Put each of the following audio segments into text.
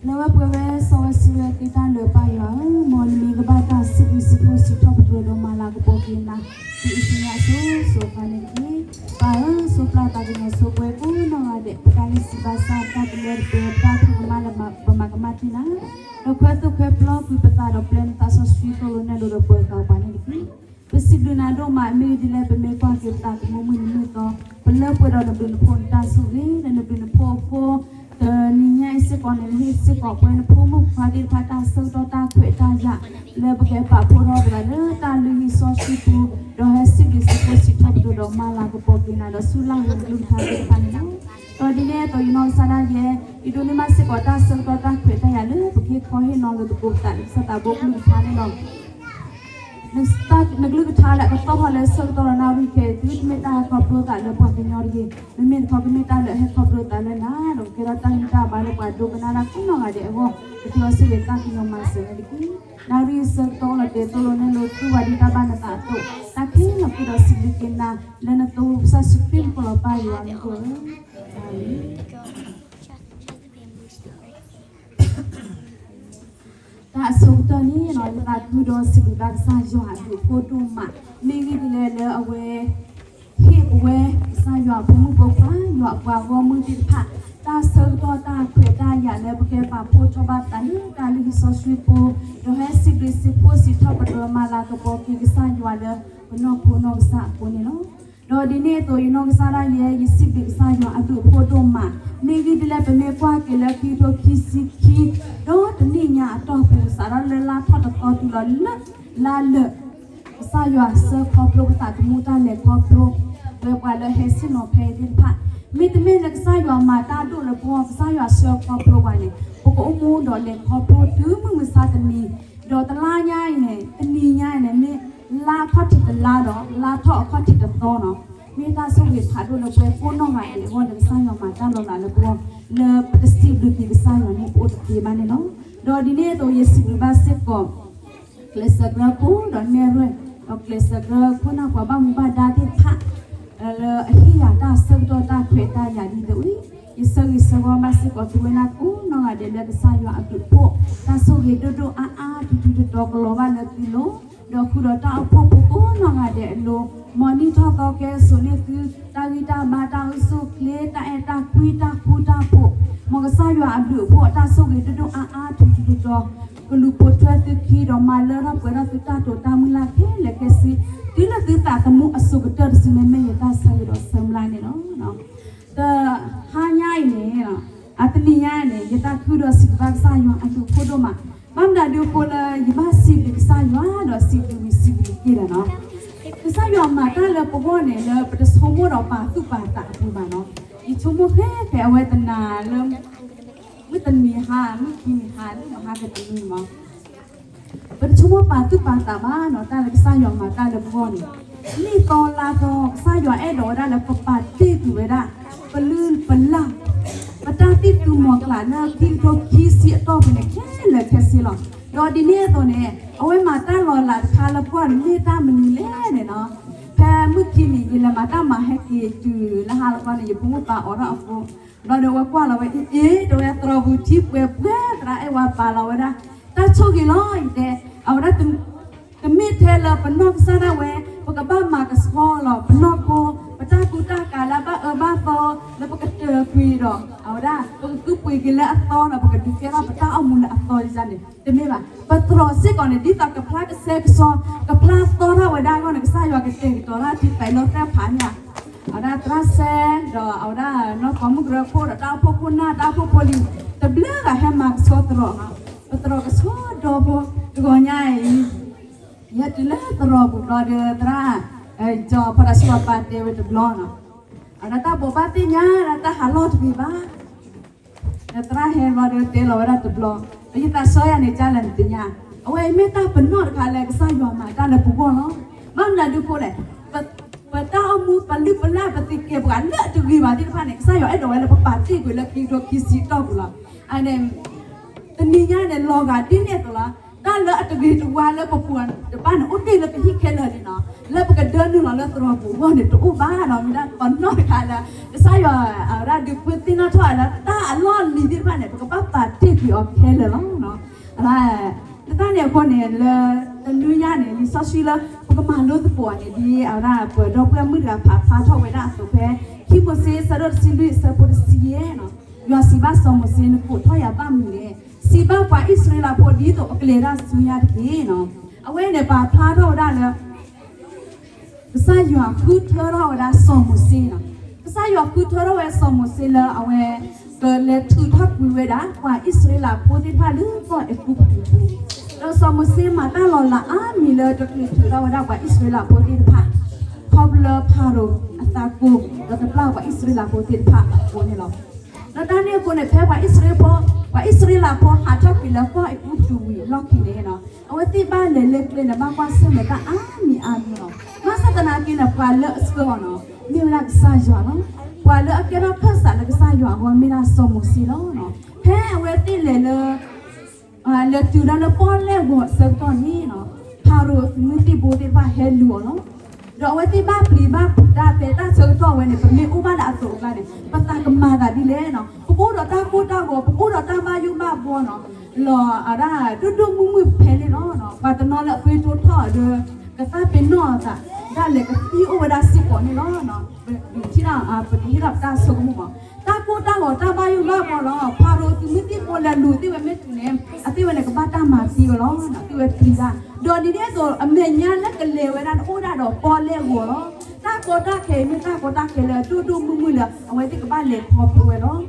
လဲၤဝဲပှဲၤဝဲစီဝဲဆှံဝဲသ့တၢ်လၢာ် ပၢ်ယွၤဧၢ, မ်နမ့ၢ်ကဘၣ်တၢ်စံးဘျုးစံးဖှိၣ်စံးထီၣ်ပတြၢၤဒီးမၤလၤကပီၤက့ၤနၤ ဒ်အံၤဆူညါအစိၤစိၤအဃၣ်န့ၣ်တက့ၢ်. ပၢ်ဧၢ, ဆိးပျၢ်သးကညီၤဆိးပှဲၤကိးနီၢ်ဂၤဒဲး ပတၢ်ဂံၢ်စၢ်ဘါစၢ် ပတၢ်ကလၢတပှဲၤ ပတၢ်ဖံးကမၣ်လၢပမၤကမၣ်တ့ၢ်နၤ, ဒီးခွဲးသိၣ်ခွဲးပျီကွံာ်ပသးဒီး ပျဲနသးစီဆှံသိၣ်လိနဲၣ်လိဒီးပှၤဂၤပှၤန့ၣ်တက့ၢ်. ပစံးဘျုးနၤဒိၣ်မး မ့ၢ်ဂ့ၢ်ဒ်လဲၣ် ပမ့ၢ်ကွၢ်က့ၤပသးသမူမုၢ်နံၤမုၢ်သီ ပလၢပှဲၤဒီးနဘျုးနဖှိၣ်နတၢ်ဆိၣ်ဂ့ၤ လၢနဘျုးနဖှိၣ်အဃိ တနံၤညါအံၤစ့ၢ်ကီးန့ၣ် ဟ့ၣ်စ့ၢ်ကီးပဝဲနဖိမုၣ်ဖိခွါသ့ၣ်တဖၣ် တၢ်ဆၢကတီၢ်တၢ်ခွဲးတၢ်ယာ် လၢပကပာ်ဖှိၣ်ထီၣ်ပသးလၢတၢ်လုၢ်ဟံၣ်စီဆှံပူၤ ဒီးဟဲစံးဘျုးစံးဖှိၣ်စံးထီၣ်ပတြၢၤဒီးမၤလၤကပီၤက့ၤနၤ ဒီးဆူလၢ်ဂ့ၤကလုၢ်ကထါသ့ၣ်တဖၣ်န့ၣ်လီၤ. ဒီးဒ်န့ၣ်အသိး ယနီၢ်ကစၢ်ဒၣ်ယဲ ယဒိးန့ၢ်ဘၣ်စ့ၢ်ကီးတၢ်ဆၢကတီၢ်တၢ်ခွဲးတၢ်ယာ်လၢ ပကဟ့ၣ်ခီဟ့ၣ်နီၤလိာ်သကိးပသးလၢကစၢ်သးဘိကလုၢ်ကထါန့ၣ်လီၤ. နကလုၢ်ကထါလၢအကတီၢ်ထီၣ်လၢဆၢကတီၢ်ဒီးနၣ်ရံၣ်ခဲအံၤ သုတမ့ၢ်တၢ်ဟဲခီဖျိသးလၢပှၤကညီတဂ့ၤ, မ့မ့ၢ်တခီကမ့ၢ်တၢ်လၢအဟဲခီဖျိသးလၢနၤ ဒီးကကဲထီၣ်တၢ်ဂံၢ်တၢ်ဘါလၢပှၤဒိကနၣ်တၢ်ကိးနီၢ်ဂၤဒဲးအဂီၢ် ပသုးအီၤဆူၣ်ဂ့ၤတၢ်ကညီၤမၤစၢၤန့ၣ်တက့ၢ်. နၣ်ရံၣ်ဆၢကတီၢ်လီၤတဲာ်သိၣ်လိနဲၣ်လိ သူၣ်ဝဲဒ်တၢ်ဘၣ်နသးအသိး တၢ်ခဲလၢာ်ဃုာ်ဒီးစံးဘျုးက့ၤနၤ လၢနသိပၢ်ယ့ၣ်ၡူးခရံာ်မူခိၣ်လီၤ ပၢ်ယွၤမူခိၣ်ဧၢ. တၢ်အဆိကတၢၢ်န့ၣ် ယသးခုဒီးစံးဘျုးဘၣ်ကစၢ်ယွၤအဘျုးအဖှိၣ်ဒိၣ်မး မ့ၢ်ဂ့ၢ်ဒ်လဲၣ်လၢအဝဲ ဟ့ၣ်ပဝဲ ကစၢ်ယွၤအဖိမုၣ်ဖိခွါ ယွၤအပှၤဂီၢ်မုၢ်သ့ၣ်တဖၣ် တၢ်ဆၢကတီၢ်တၢ်ခွဲးတၢ်ယာ်လၢပကပာ်ဖှိၣ်ထီၣ်ဘၣ်သးလၢတၢ်လုၢ်ဟံၣ်စီဆှံပူၤ ဒီးဟဲစံးဘျုးစံးဖှိၣ်စံးထီၣ်ပတြၢၤမၤလၤကပီၤက့ၤကစၢ်ယွၤလၢ ပနီၢ်ခိနီၢ်ကစၢ်အဃိန့ၣ်လီၤ. ဒီးဒ်န့ၣ်အသိး ယနီၢ်ကစၢ်ဒၣ်ယဲ ယစံးဘျုးကစၢ်ယွၤအဘျုးအဖှိၣ်ဒိၣ်မး မ့ၢ်ဂ့ၢ်ဒ်လဲၣ် ပမ့ၢ်ကွၢ်က့ၤလၢခံကထိခံဆံခံ ဒီးတနံၣ်ညါအတီၢ်ပူၤ စးထီၣ်လၢလါထီၣ်တသီတုၤလီၤလၢ လါလၢာ် ကစၢ်ယွၤဆှၢခီဖျိပသးသမူတၢ်လဲၤခီဖျိ ဝဲပှၤလၢဟဲဆ့ၣ်နီၤဖဲအံၤသ့ၣ်တဖၣ် မ့တမ့ၢ်လၢကစၢ်ယွၤမၤတၢ်ဒိၣ်လၢပဂီၢ် ကစၢ်ယွၤဆှၢခီဖျိပှၤန့ၣ် ပကအိၣ်မူဒီးလဲၤခီဖျိတုၤမုၢ်မဆါတနံၤ ဒီးတလါညါအံၤန့ၣ် တနံၤညါအံၤန့ၣ် မ့ၢ်လါအခီၣ်ထံးတလါဒီး လါထီၣ်အခီၣ်ထံးတသီနီၤ မ့ၢ်တၢ်ဆိၣ်ဂ့ၤဖးဒိၣ်လၢပှၤကိးနီၢ်ဂၤဒဲးအဂီၢ်လၢကစၢ်ယွၤမၤတၢ်လီၤလးလၢပဂီၢ် လၢပတစံးဘျုးက့ၤကစၢ်ယွၤန့ၣ် ပအိၣ်တသ့ဘၣ်န့ၣ်လီၤ. ဒီးဒ်န့ၣ်အသိး ယစံးဘျုးဘၣ်စ့ၢ်ကီး ကျဲးစၢးကြၢးဖိဒီးနဲၣ်ရွဲၣ် ဒီးကျဲးစၢးကြၢးခိၣ်နၢ်ပှၤဘၣ်မူဘၣ်ဒါသ့ၣ်တဖၣ် လၢအဟ့ၣ်ယၤတၢ်ဆၢကတီၢ်တၢ်ခွဲးတၢ်ယာ်ဒ်သိးအံၤ ယဆၢဂ့ၤဆၢဝါဘၣ်စ့ၢ်ကီးသုဝဲဒၣ်ကိးနီၢ်ဂၤဒဲးလၢကစၢ်ယွၤအဘျုးအဖှိၣ် တၢ်ဆိၣ်ဂ့ၤဒိၣ်ဒိၣ်အါအါထူထူတီတီကလီၤဘၣ်လၢသုလိၤ ဒီးဃုာ်ဒီးတၢ်အိၣ်ဖှိၣ်ဖိကိးနီၢ်ဂၤဒဲးအလိၤ မ်နံၣ်ထီၣ်သီကဲစိာ်န့ၢ်သု တၢ်ဂံၢ်တၢ်ဘါ တၢ်အိၣ်ဆူၣ်အိၣ်ချ့ တၢ်အဲၣ်တၢ်ကွံ တၢ်ဃူတၢ်ဖိး မ်ကစၢ်ယွၤအဘျုးအဖှိၣ် တၢ်ဆိၣ်ဂ့ၤဒိၣ်ဒိၣ်အါအါထူထူတီတီ ကလူၤပိာ်ထွဲသုခံဒီးမၤလၢထီၣ်ပှဲၤထီၣ်သုတၢ်တိာ်တၢ်မုၢ်လၢ်ခဲလၢာ်ခဲဆ့ တုၤလၢသုသးသမူအစိၤကတၢၢ်တစုန့ၣ် မ့ၢ်ယတၢ်ဆၢဂ့ၤဒီးဆၢမုၢ်လၢ်န့ၣ်လီၤ. တဟါညါအံၤန့ၣ် အတနံၤညါအံၤန့ၣ် ယသးခုဒီးစံးဘျုးဘၣ်ကစၢ်ယွၤအဘျုးအဖှိၣ်ဒိၣ်မး ဘၣ်မနုၤဒ်အဃိလၢ ယဘၣ်စံးဘျုးကစၢ်ယွၤဒီးစံးဘျုးဝံၤစံးဘျုးတက့ၢ်ဒီးနီၤ ကစၢ်ယွၤမၤတၢ်လၢပဂီၢ်န့ၣ် လၢပတဆိကမိၣ်ဒီးပာ်သူၣ်ပာ်သးအပူၤဘၣ်နီၤ ယဆိကမိၣ်ဃဲဃဲအဝဲတနၤလၢ မုၢ်တနံၤဟါ မုၢ်ခံနံၤဟါ မုၢ်မဟါကတနံၤမး ပတဆိကမိၣ်ပာ်သူၣ်ပာ်သးဘၣ်နီၤ တၢ်လၢကစၢ်ယွၤမၤတၢ်လၢပဂီၢ်န့ၣ် နံၣ်သီလါသီ ကစၢ်ယွၤအဲၣ်ဒိးဝဲဒၣ်လၢပပာ်တ့ၢ်ကွံာ်ဝဲဒၣ် ပလုၢ်ပလၢ် ပတၢ်သံၣ်သူမီၤကျၢ်လၢခံကထိခံဆံအတီၢ်ပူၤန့ၣ် ခဲလၢာ်ခဲဆ့လီၤ. ဒီးဒ်န့ၣ်အသိးန့ၣ် အဝဲမၤတၢ်လီၤလးတခါလၢပဂီၢ်န့ၣ် မ့ၢ်တၢ်မနုၤလဲၣ်န့ၣ်နီၤ ဖဲမုၢ်ခံနံၤ ယလဲၤမၤတၢ်မၤဟဲက့ၤတုၤလၢဟါလီၤခီန့ၣ် ယဖိမုၣ်ပၢ်အိးထီၣ်အဃိ ဘျီဒီးအဝဲကွၢ်လီၤဝဲ အ့ အ့ တဲဝဲသရိာ်ပူၤထံပှဲၤပှဲၤ သရၣ်အဲၣ်ဝဲပာ်လီၤဝဲဒၣ် တၢ်ဆိၣ်ဂ့ၤလီၤ ယတဲ အဝဲဒၣ် တမ့ၢ်ထဲလၢပနီၢ်ကစၢ်ဒၣ်ဝဲ ပကဘၣ်မၤကဆှီလီၤ ပနီၢ်ခိ ပတၢ်ကူတၢ်ကၤလၢအဘၣ်အၢဘၣ်သီ လၢပကတၢၢ်ကွံာ်ဒီး အဝဲဒၣ် ပကဃုပှ့ၤက့ၤလၢအသီဒီး ပကဒုးကဲထီၣ်ပတၢ်အိၣ်မူလၢအသီန့ၣ် တမ့ၢ်ဘၣ်. ပသရိာ်စ့ၢ်ကီးန့ၣ် ဒ်သိးကဖျါကဆှဲကဆှီ ကဖျါသီထီၣ်ဝဲဒၣ်အဂီၢ်န့ၣ် ကစၢ်ယွၤကတဲာ်ကတီၤတၢ်ထံပာ်လီၤသဲဖးန့ၣ်ဧါ အဝဲဒၣ်သရၣ်စဲ ဒီးအဝဲဒၣ်နီၢ်ပိာ်မုၣ်ကရၢခိၣ်ဒီးတၢ်အိၣ်ဖှိၣ်ခိၣ်နၢ် တၢ်အိၣ်ဖှိၣ်ဖိလံၤ တဘျုးဂၤဟဲမၤကဆှီသရိာ်နီၤ ပသရိာ်ကဆှီဒီဖိ တဂီၤညါအံၤ ယတုၤလၢသရိာ်ပူၤဘျီဒီးသရၣ် ကၠီဖီတၢ်ဆှီပာ်တဲဝဲတဘျီနီၤ အဝဲဒၣ်တၢ်ဘိးဘၣ်သ့ၣ်ညါ တၢ်ဟးလီၢ်တဂ့ၤဘၣ် ဒီးသရၣ်ဟဲဘျီဒီးတဲလီၤဝဲဒၣ်တဘျီ ဒီးယသးဆၢယၤန့ၣ် ကၢ်လဲၣ်နသ့ၣ်ညါ အဝဲအံၤမ့ၢ်တၢ်ပနီၣ်တခါလၢကစၢ်ယွၤမၤတၢ်လၢပဂီၢ်လီၤ. ဘၣ်မနုၤဒ်အဃိလဲၣ် ပတၢ်အိၣ်မူ ပလုၢ်ပလၢ် ပသုးက့ၤပှၤလၢအတဂ့ၤဘၣ်သ့ၣ်တဖၣ်န့ၣ် ကစၢ်ယွၤအဲၣ်ဒိးဝဲလၢပပာ်တ့ၢ်ကွံာ်လၢခံကထိခံဆံတီၢ်ပူၤလီၤ. အန့ၣ် တနံၤညါန့ၣ် လီၤဂာ်ဒ်န့ၣ်အသိးလီၤ. တၢ်လၢအတဂ့ၤတဝါလၢပပူၤတဖၣ်န့ၣ် အိၣ်တ့ၢ်လၢပဟံၣ်ခဲလၢာ်လံနီၤ. လၢပကဒၢနုာ်လီၤလၢသရိာ်ပူၤအဂီၢ်န့ၣ် တအိၣ်ဘၣ်နီၤ. မ့ၢ်ဒၣ်ပနီၢ်တခါလၢ ကစၢ်ယွၤ အဝဲဒၣ်ဒုးပသ့ၣ်နီၣ်ထီၣ်လၢတၢ်အလီၢ်လံၤသ့ၣ်တဖၣ်န့ၣ် ပကဘၣ်ပာ်တ့ၢ်ကွံာ်အီၤခဲလၢာ်လီၤ. အဝဲဒၣ် လၢတၢ်န့ၣ်အဃိန့ၣ် လၢတနွံညါန့ၣ် လံာ်စီဆှံလၢပကမၤလိသကိးအီၤန့ၣ် ဒ်အဝဲဒၣ်ပဒီပုၢ်ဝဲၢ်မုၣ်တဂၤဖးဖျါထီၣ်ဝဲဒၣ်အသိးဖဲ ခံမိၤၡ့ ဆၢဒိၣ်တဆံလွံၢ် အဆၢဖိတဆံယဲၢ်နီၤ. ယွၤစံးဘၣ်စီၤမိၤၡ့, နကိးထီၣ်ယၤဘၣ်မနုၤလဲၣ်. စံးဘၣ်ပှၤအံၣ်စရ့လးဖိ ဒ်သိးအကလဲၤတၢ်ဆူညါတက့ၢ်နီၤ. အဝဲန့ၣ်ပာ်ဖျါထီၣ်ဝဲဒၣ်လၢ ကစၢ်ယွၤဃုထၢထီၣ်ဝဲဒၣ်စီၤမိၤၡ့နီၤ. ကစၢ်ယွၤဃုထၢထီၣ်ဝဲစီၤမိၤၡ့လၢအဝဲ ကလဲၤထုးထီၣ်ကွံာ်ဝဲဒၣ် ပှၤအံၣ်စရ့လးဖိသ့ၣ်တဖၣ်လၢကီၢ်အဲၤကူပတူးပူၤ, ဒီးစီၤမိၤၡ့မၤတၢ်လီၤလးအါမံၤလၢတချုးထုးထီၣ်ဝဲဒၣ်ပှၤအံၣ်စရ့လးဖိသ့ၣ်တဖၣ် ခီဖျိလၢဖၤရိၤအသးကိၤ ဒီးတပျၢ်ပှၤအံၣ်စရ့လးဖိသ့ၣ်တဖၣ်အဃိန့ၣ်လီၤ. ဒီးတၢ်န့ၣ်အဃိန့ၣ် ဖဲပှၤအံၣ်စရ့လးဖိ ပှၤအံၣ်စရ့လးဖိဟးထီၣ်ကွံာ်လၢကီၢ်အဲၤကူပတူးဝံၤအလီၢ်ခံန့ၣ် အဝဲသ့ၣ်ဘၣ်လဲၤလၢကျဲန့ၣ် ဘၣ်ကွၢ်ဆၢၣ်မဲာ်တၢ်အါမံၤအါမံၤလီၤ. ဘၣ်ဆၣ်သနာ်က့န့ၣ် ပှၤလၢအဆှၢအီၤနီၤ မ့ၢ်ဝဲဒၣ်ကစၢ်ယွၤလီၤ. ပှၤလၢအကဲထီၣ်ခၢၣ်စးလၢကစၢ်ယွၤအဂီၢ် မ့ၢ်ဒၣ်စီၤမိၤၡ့လီၤ. ဖဲအဝဲသ့ၣ်လဲၤလၢ လဲၤတုၤဒၣ်လၢပီၣ်လဲၣ်ဂီၤအဆၢကတီၢ်န့ၣ် ဖၤရိၤအသုးမုၢ်သံၣ်ဘိသ့ၣ်တဖၣ်ဟဲလူၤအီၤလီၤ. ဒီးအဝဲသ့ၣ်ဘၣ်ပျံၤဘၣ်ဖုးတၢ်ဖဲတၢ်ဆၢကတီၢ်ဝဲန့ၣ် ပမ့ၢ်အိၣ်ဘၣ်လၢအသိးအကျါန့ၣ် ပသးကမၤသးဒ်လဲၣ်နီၤ. ပကအိၣ်ဒီးတၢ်ကိၢ်တၢ်ဂီၤ ပကအိၣ်ဒီးတၢ်ဘၣ်ယိၣ်ဘၣ်ဘှီနီၤ လီၤအဒၣ်ဒိၣ်ဒိၣ်မုၢ်မုၢ်ဖဲန့ၣ်လီၤ. ပှၤတနီၤလၢအသွံၣ်ထီၣ်ဒီး ကသးပ့ၤနီၣ်အသး ဒၣ်လဲာ်ကသံအိၣ်ဝဲဒၣ်စ့ၢ်ကီးန့ၣ်လီၤ. ပထံၣ် ပကဟ့ၣ်ထီၣ်ပတၢ်ဆိကမိၣ်မး တၢ်ကိၢ်တၢ်ဂီၤတၢ်ဘၣ်ယိၣ်ဘၣ်ဘှီလီၤ. ဖၤရိၤသုးမုၢ်သံၣ်ဘိလဲၤလူၤသ့ၣ်ဝဲမ့ၢ်တုၤန့ၣ် အသ့ၣ်ဝဲန့ၣ်ကဘၣ်တၢ်မၤသံဝဲလီၤ. အသ့ၣ်ဝဲပျံၤတၢ် ဒီးဒ်န့ၣ်အသိး အမဲာ်ညါလၢကလဲၤဝဲဒၣ်န့ၣ် အိၣ်ဒၣ်ဒီးပီၣ်လဲၣ်ဂီၤလီၤ. တၢ်ကီတၢ်ခဲအံၤမ့ၢ်တၢ်ကီတၢ်ခဲလၢဒိၣ်ဒိၣ်မုၢ်မုၢ်လၢ အဝဲသ့ၣ်ကဘၣ်လဲၤခီဖျိဝဲလီၤ.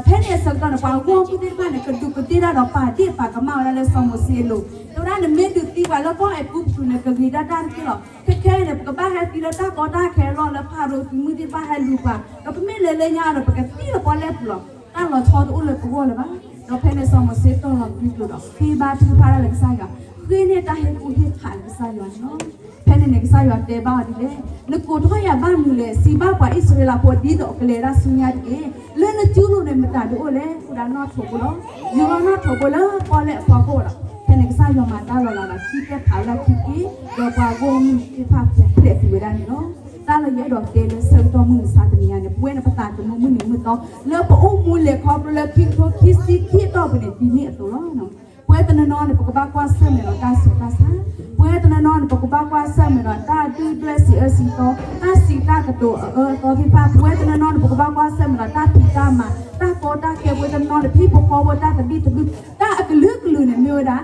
ဖဲန့ၣ်အဆၢကတီၢ်န့ၣ် ပှၤဂီၢ်မုၢ်သ့ၣ်တဖၣ်န့ၣ် ကဒူးကဒ့ၣ်တၢ်ဒီးပာ်ဒ့ၣ်ပာ်ကမၣ်ဝဲဒၣ်လၢစီၤမိၤၡ့အလိၤ တဲဝဲဒၣ် နမ့ၢ်ဒုးသံပှၤလၢကီၢ်အဲၤကူပတူးန့ၣ် ကဂ့ၤဒၣ်တၢ်တက့ၢ်လီၤ. ခဲခဲအံၤန့ၣ် ပကဘၣ်ဟဲသံလၢတၢ်ကီတၢ်ခဲအလီၢ်လၢဖၤရိၤသုးမုၢ်သ့ၣ်တဖၣ်ဟဲလူၤပှၤ ဒီးပမ့ၢ်လဲၤလၢညါဒီး ပကသံလၢပီၣ်လဲၣ်ပူၤလီၤ. တၢ်လီၤဆီတအိၣ်လၢပဂီၢ်လၢၤဘၣ်. ဒီးဖဲန့ၣ်စီၤမိၤၡ့တီၢ်လီၤကွံာ်ကျိာ်ဒီး ဃ့ဘါထုကဖၣ်တၢ်လၢကစၢ်ယွၤ, ဃ့န့ၢ်တၢ်ဟ့ၣ်ကူၣ်ဟ့ၣ်ဖးလၢကစၢ်ယွၤန့ၣ်လီၤ. ဖဲန့ၣ်န့ၣ် ကစၢ်ယွၤတဲဘၣ်အီၤဒ်လဲၣ်, နကိးထီၣ်ယၤဘၣ်မနုၤလဲၣ်. စံးဘၣ်ပှၤအံၣ်စရ့လးဖိ ဒ်သိးအကလဲၤတၢ်ဆူညါတက့ၢ်. လၢနစုလိၤန့ၣ် မတၤဒုးအိၣ်လဲၣ်. ဃုာ်ဒီးနီၣ်ထိးဖိလီၤ. ယူၤလီၤနီၣ်ထိးဖိလၢပီၣ်လဲၣ်အဖီခိၣ်ဒီး ဖဲန့ၣ်ကစၢ်ယွၤမၤတၢ်လီၤလးဒီး ထံၣ်ကဲဖးဝဲဒၣ်ခံက့ၢ်, ဒီးပှၤဂီၢ်မုၢ်သ့ၣ်တဖၣ်ပူၤဖျဲးကွံာ်ဝဲဒၣ်န့ၣ်လီၤ. တၢ်လၢယအဲၣ်ဒိးတဲလၢဆၢကတီၢ်မုၢ်မဆါတနံၤညါန့ၣ် ပဝဲန့ၣ်ပသးသမူမုၢ်နံၤမုၢ်သီ လၢပအိၣ်မူလဲၤခီဖျိလၢခံကထိခံဆံခံအတီၢ်ပူၤန့ၣ် ဒ်န့ၣ်အသိးလီၤ. ပဝဲတနီၤနီၤန့ၣ် ပကဘၣ်ကွၢ်ဆၢၣ်မဲာ်ဒီးတၢ်ဆူးတၢ်ဆါ, ပဝဲတနီၤနီၤန့ၣ် ပကဘၣ်ကွၢ်ဆၢၣ်မဲာ်ဒီးတၢ်ဒုၣ်ဒွဲၣ်စံးအၢစံးသီ, တၢ်စံးတၢ်ကတိၤအအၢအသီသ့ၣ်တဖၣ်, ပဝဲတနီၤနီၤန့ၣ် ပကဘၣ်ကွၢ်ဆၢၣ်မဲာ်ဒီးတၢ်ဖံးတၢ်မၤ, တၢ်ကီတၢ်ခဲ, ပဝဲတနီၤနီၤန့ၣ် ဖံဖိဃီဖိတၢ်သဘံၣ်သဘုၣ်, တၢ်အကလုာ်ကလုာ်န့ၣ် မ့ၢ်ဝဲဒၣ်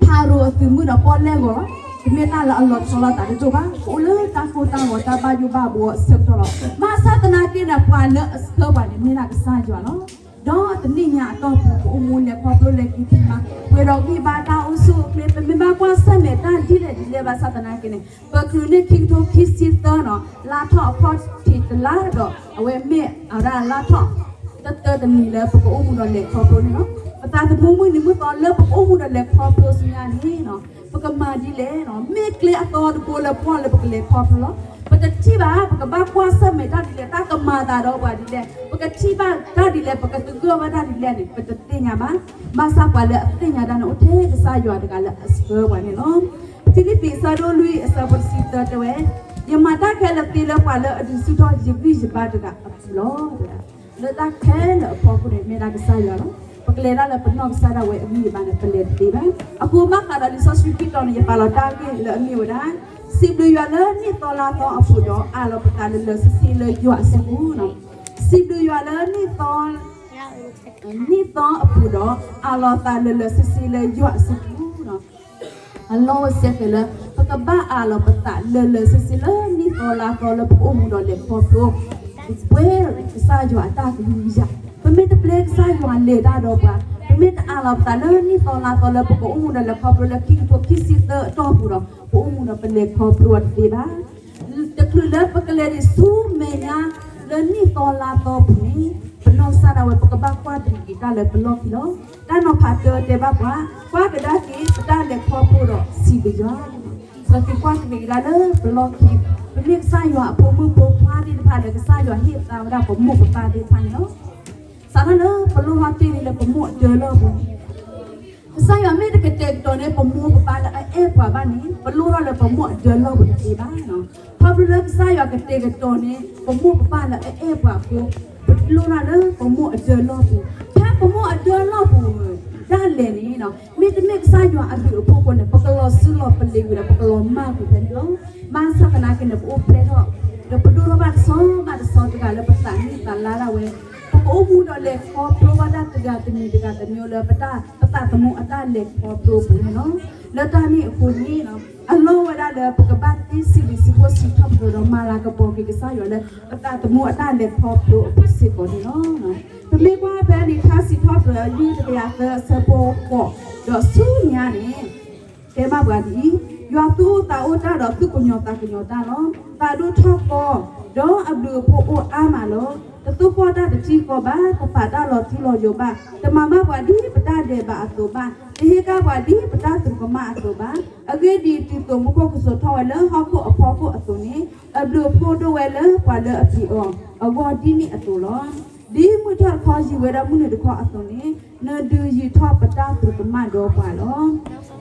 ဖၤရိၤအသုးမုၢ်ဒီးပီၣ်လဲၣ်ဂီၤလီၤ. တမ့ၢ်တၢ်လၢအလီၤဆီလိာ်သးတဒိၣ်ဘၣ်. ပအိၣ်လၢတၢ်ကိၢ်တၢ်ဂီၤတၢ်ဘၣ်ယိၣ်ဘၣ်ဘှီအဆၢကတီၢ်လီၤ. ဘၣ်ဆၣ်သနာ်က့န့ၣ် ပှၤလၢအဆှၢပှၤန့ၣ် မ့ၢ်ဒၣ်ကစၢ်ယွၤလီၤ. ဒီးတနံၣ်ညါအတီၢ်ပူၤ ပအိၣ်မူလဲၤခီဖျိလဲၤက့ၤက့ၤမး ပှဲၤဒီးဂံၢ်ဘါတၢ်အိၣ်ဆူၣ်အိၣ်ချ့ ပမ့ၢ်ဘၣ်ကွၢ်ဆၢၣ်မဲာ်တၢ်ဒ်လဲၣ်ဒ်လဲၣ်ဘၣ်ဆၣ်သနာ်က့န့ၣ် ပကြုးန့ၢ်ခံကထိခံဆံသၢနီၤ လါထီၣ်အခီၣ်ထံးတလါဒီး အဝဲမ့ၢ်အဝဲဒၣ်လါထီၣ် တၢတၢတနံၤလၢပကအိၣ်မူဒီးလဲၤခီဖျိန့ၣ်လီၤ. ပသးသမူမုၢ်နံၤမုၢ်သီလၢပကအိၣ်မူဒီးလဲၤခီဖျိဆူညါန့ၣ် ပကမၤဒ်လဲၣ်နီၤ. မ့ၢ်ကျဲအသီတဘိလၢပှၤလၢပကလဲၤခီဖျိလီၤ. ပတထံၣ်ဘၣ် ပကဘၣ်ကွၢ်ဆၢၣ်မဲာ်တၢ်ဒ်လဲၣ်, တၢ်ကမၤသးဒီးပှၤဒ်လဲၣ်, ပကထံၣ်ဘၣ်တၢ်ဒ်လဲၣ်, ပကသဂၢၢ်ဘၣ်တၢ်ဒ်လဲၣ်န့ၣ် ပတသ့ၣ်ညါဘၣ်. ဘၣ်ဆၣ်ပှၤလၢအသ့ၣ်ညါတၢ်န့ၣ် အိၣ်ထဲကစၢ်ယွၤတဂၤလၢအဆှၢပှၤန့ၣ်လီၤ. ဖံလံးပံး အဆၢဒိၣ်လွံၢ် အဆၢဖိတဆံသၢတဲဝဲ, ယမၤတၢ်ခဲလၢာ်သ့လၢပှၤလၢအဒုးဆူၣ်ထီၣ်ယဂံၢ်ယဘါတဂၤအပူၤလီၤ. လၢတၢ်ခဲလၢာ်အဖီခိၣ်န့ၣ် မ့ၢ်ဒၣ်ကစၢ်ယွၤလီၤ. ပကလဲၤတၢ်လၢပနီၢ်ကစၢ်ဒၣ်ဝဲအဂံၢ်အဘါန့ၣ် ပလဲၤတသ့ဘၣ်. အဃိဘၣ်ဃးဒီးလံာ်စီဆှံခံတီၤန့ၣ် ယပာ်လီၤတၢ်ဂ့ၢ်လၢအမ့ၢ်ဝဲဒၣ်, စံးဘျုးယွၤလၢနံၣ်သီလါသီအပူၤဒီး အးလီၤပသးလၢလၢာ်ဆ့ဆ့လၢယွၤအစုပူၤလီၤ. စံးဘျုးယွၤလၢနံၣ်သီ နံၣ်သီအပူၤဒီး အးလီၤသးလၢလၢာ်ဆ့ဆ့လၢယွၤအစုပူၤလီၤ. အလီၢ်အိၣ်စဲဃဲၤလၢ ပကဘၣ်အးလီၤပသးလၢလၢာ်ဆ့ဆ့လၢနံၣ်သီလါသီလၢပကအိၣ်မူဒီးလဲၤခီဖျိ ပှဲၤကစၢ်ယွၤအတၢ်ကဟုကယာ်, ပမ့ၢ်တပျဲကစၢ်ယွၤလဲၤတၢ်ဒီးပှၤ, ပမ့ၢ်တအးလီၤပသးလၢနံၣ်သီလါသီလၢပကအိၣ်မူဒီးလဲၤခီဖျိလၢခံကထိခံဆံသၢအတီၢ်ပူၤဒီး ပအိၣ်မူဒီးပလဲၤခီဖျိအီၤတသ့ဘၣ်. တချုးလၢပကလဲၤဒံးဆူမဲာ်ညါလၢနံၣ်သီလါသီပူၤန့ၣ် ပနီၢ်ကစၢ်ဒၣ်ဝဲ ပကဘၣ်ကွၢ်တံၢ်က့ၤတၢ်လၢပလီၢ်ခံလီၤ. တၢ်နီၤဖးတၢတဲဘၣ်ပှၤ, ကွၢ်ကဒါက့ၤပတၢ်လဲၤခီဖျိဒီးစံးဘျုးယွၤ. ပက့ၤကွၢ်တံၢ်က့ၤဒၣ်လၢပလီၢ်ခံ, ပမ့ၢ်ကစၢ်ယွၤအဖိမုၣ်ဖိခွါသ့ၣ်တဖၣ်လၢ ကစၢ်ယွၤဟ့ၣ်သါဝဲဒၣ်ပမိၢ်ပပၢ်သ့ၣ်တဖၣ်န့ၣ်လီၤ. စးထီၣ်လၢပလိၣ်ထီၣ်တ့ၢ်လံလၢပမိၢ်အတၢ်လီၢ်ပူၤန့ၣ် ကစၢ်ယွၤမ့ၢ်တကတဲာ်ကတီၤန့ၢ်ပမိၢ်ပပၢ်လၢအအဲၣ်ပှၤဘၣ်န့ၣ် ပလိၣ်ထီၣ်လၢပမိၢ်အဒၢလီၢ်ပူၤတသ့ဘၣ်. ခီဖျိလၢကစၢ်ယွၤကတဲာ်ကတီၤန့ၢ် ပမိၢ်ပပၢ်လၢအအဲၣ်ပှၤအဃိ ပလိၣ်ထီၣ်လၢပမိၢ်အဒၢလီၢ်ပူၤ, ဖဲပမိၢ်အဒၢလီၢ်ပူၤဒၣ်လဲာ်န့ၣ် မ့တမ့ၢ်ကစၢ်ယွၤအဘျုးအဖှိၣ်အဃိန့ၣ် ပကလီၤစုလီၤပလ့ၤဝံၤဒီး ပကလီၤမၢ်ကွံာ်ဖဲန့ၣ်လီၤ. ဘၣ်ဆၣ်သနာ်က့န့ၣ် ပအိၣ်ဖျဲၣ်ထီၣ် ဒီးပဒိၣ်ထီၣ်ဘၣ်တဆီဘၣ်တဆီတဂၤလၢပသးနံၣ်သးလါဒၣ်ဝဲ, ပကအိၣ်မူဒီးလဲၤခီဖျိဘၣ်တၢ်တဂၤတမံၤတဂၤတမံၤလၢပတၢ် ပသးသမူအတၢ်လဲၤခီဖျိအပူၤန့ၣ်လီၤ. လၢတၢ်န့ၣ်အဃိန့ၣ် အလီၢ်ဝဲဒၣ်လၢပကဘၣ်သ့စံးဘျုးစံးဖှိၣ်စံးထီၣ်ပတြၢၤဒီးမၤလၤကပီၤက့ၤကစၢ်ယွၤလၢ ပသးသမူအတၢ်လဲၤခီဖျိအပူၤစ့ၢ်ကီးန့ၣ်လီၤ. ပမ့ၢ်ကွၢ်ဖဲန့ၣ် ထါစံးထီၣ်ပတြၢၤ လွံၢ်တကယၤသၢ အဆၢဖိဃိး ဒီးဆူညါန့ၣ် တဲဘၣ်ပှၤဒ်အံၤ, ယွၤသူၣ်အိၣ်သးအိၣ်တၢ်ဒီး သူၣ်ကညီၤသးကညီၤတၢ်လီၤ. သးဒိၣ်ထီၣ်ကီ, ဒီးအဘျုးအဖှိၣ်အိၣ်အါမးလီၤ. တသိၣ်ဃီၣ်တၢ်တထံၣ်ဃီဘၣ်, တပာ်တၢ်လီၤထူလီၤယိာ်ဘၣ်, တမၤဘၣ်ပှၤဒ်ပတၢ်ဒဲးဘးအသိးဘၣ်, တဟ့ၣ်ကၣ်ပှၤဒ်ပတၢ်သရူးကမၣ်အသိးဘၣ်. အဂ့ၢ်ဒ်အံၤ, တုၤသိးမူခိၣ်ကစိာ်ထီၣ်ဝဲလၢဟီၣ်ခိၣ်အဖီခိၣ်အသိးန့ၣ်, အဘျုးအဖှိၣ်ဒိၣ်ဝဲလၢပှၤလၢအပျံၤအီၤအဂီၢ်ဒ်န့ၣ်အသိးလီၤ. ဒ်မုၢ်ထီၣ်တခီယံၤဝဲဒၣ်မုၢ်နုာ်တခီအသိးန့ၣ်, နဒုးယံာ်ထီၣ်ပတၢ်သရူးကမၣ်ဒီးပှၤ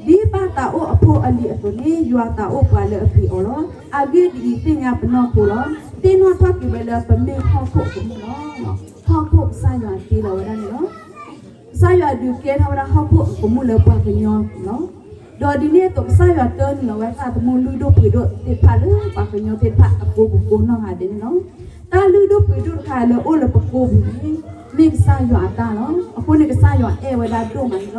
လီၤ. ဒ်ပၢ်သးအိၣ်အဖိအလံၤအသိးန့ၣ်, ယွၤသးအိၣ်ပှၤလၢအပျံၤအီၤလီၤ. အဂ့ၢ်ဒ်အံၤ, သ့ၣ်ညါပနီၢ်ခိလီၤ. သ့ၣ်နီၣ်ထီၣ်က့ၤဝဲလၢပမ့ၢ်ဟီၣ်ခိၣ်အကမူၣ်လီၤ. ဟီၣ်ခိၣ်ကစၢ်ယွၤတ့လီၤဝဲဒၣ်န့ၣ်လီၤ. ကစၢ်ယွၤဒုးကဲထီၣ်ဝဲဒၣ်ဟီၣ်ခိၣ်အကမူၣ်လၢပှၤကညီလီၤ. ဒီးဒ်န့ၣ်အသိး ကစၢ်ယွၤတ့န့ၢ်လီၤဝဲသးသမူလုၢ်ဒိၣ်ပှ့ၤဒိၣ်သ့ၣ်တဖၣ်လၢပှၤကညီသ့ၣ်တဖၣ်အကိာ်ပူၤကိးနီၢ်ဂၤဒဲးန့ၣ်လီၤ. တၢ်လုၢ်ဒိၣ်ပှ့ၤဒိၣ်တခါလၢအိၣ်လၢပကိာ်ပူၤန့ၣ် မ့ၢ်ကစၢ်ယွၤအတၢ်လီၤ. အဃိန့ၣ် ကစၢ်ယွၤအဲၣ်ဝဲဒၣ်ဒိၣ်မးန့ၣ်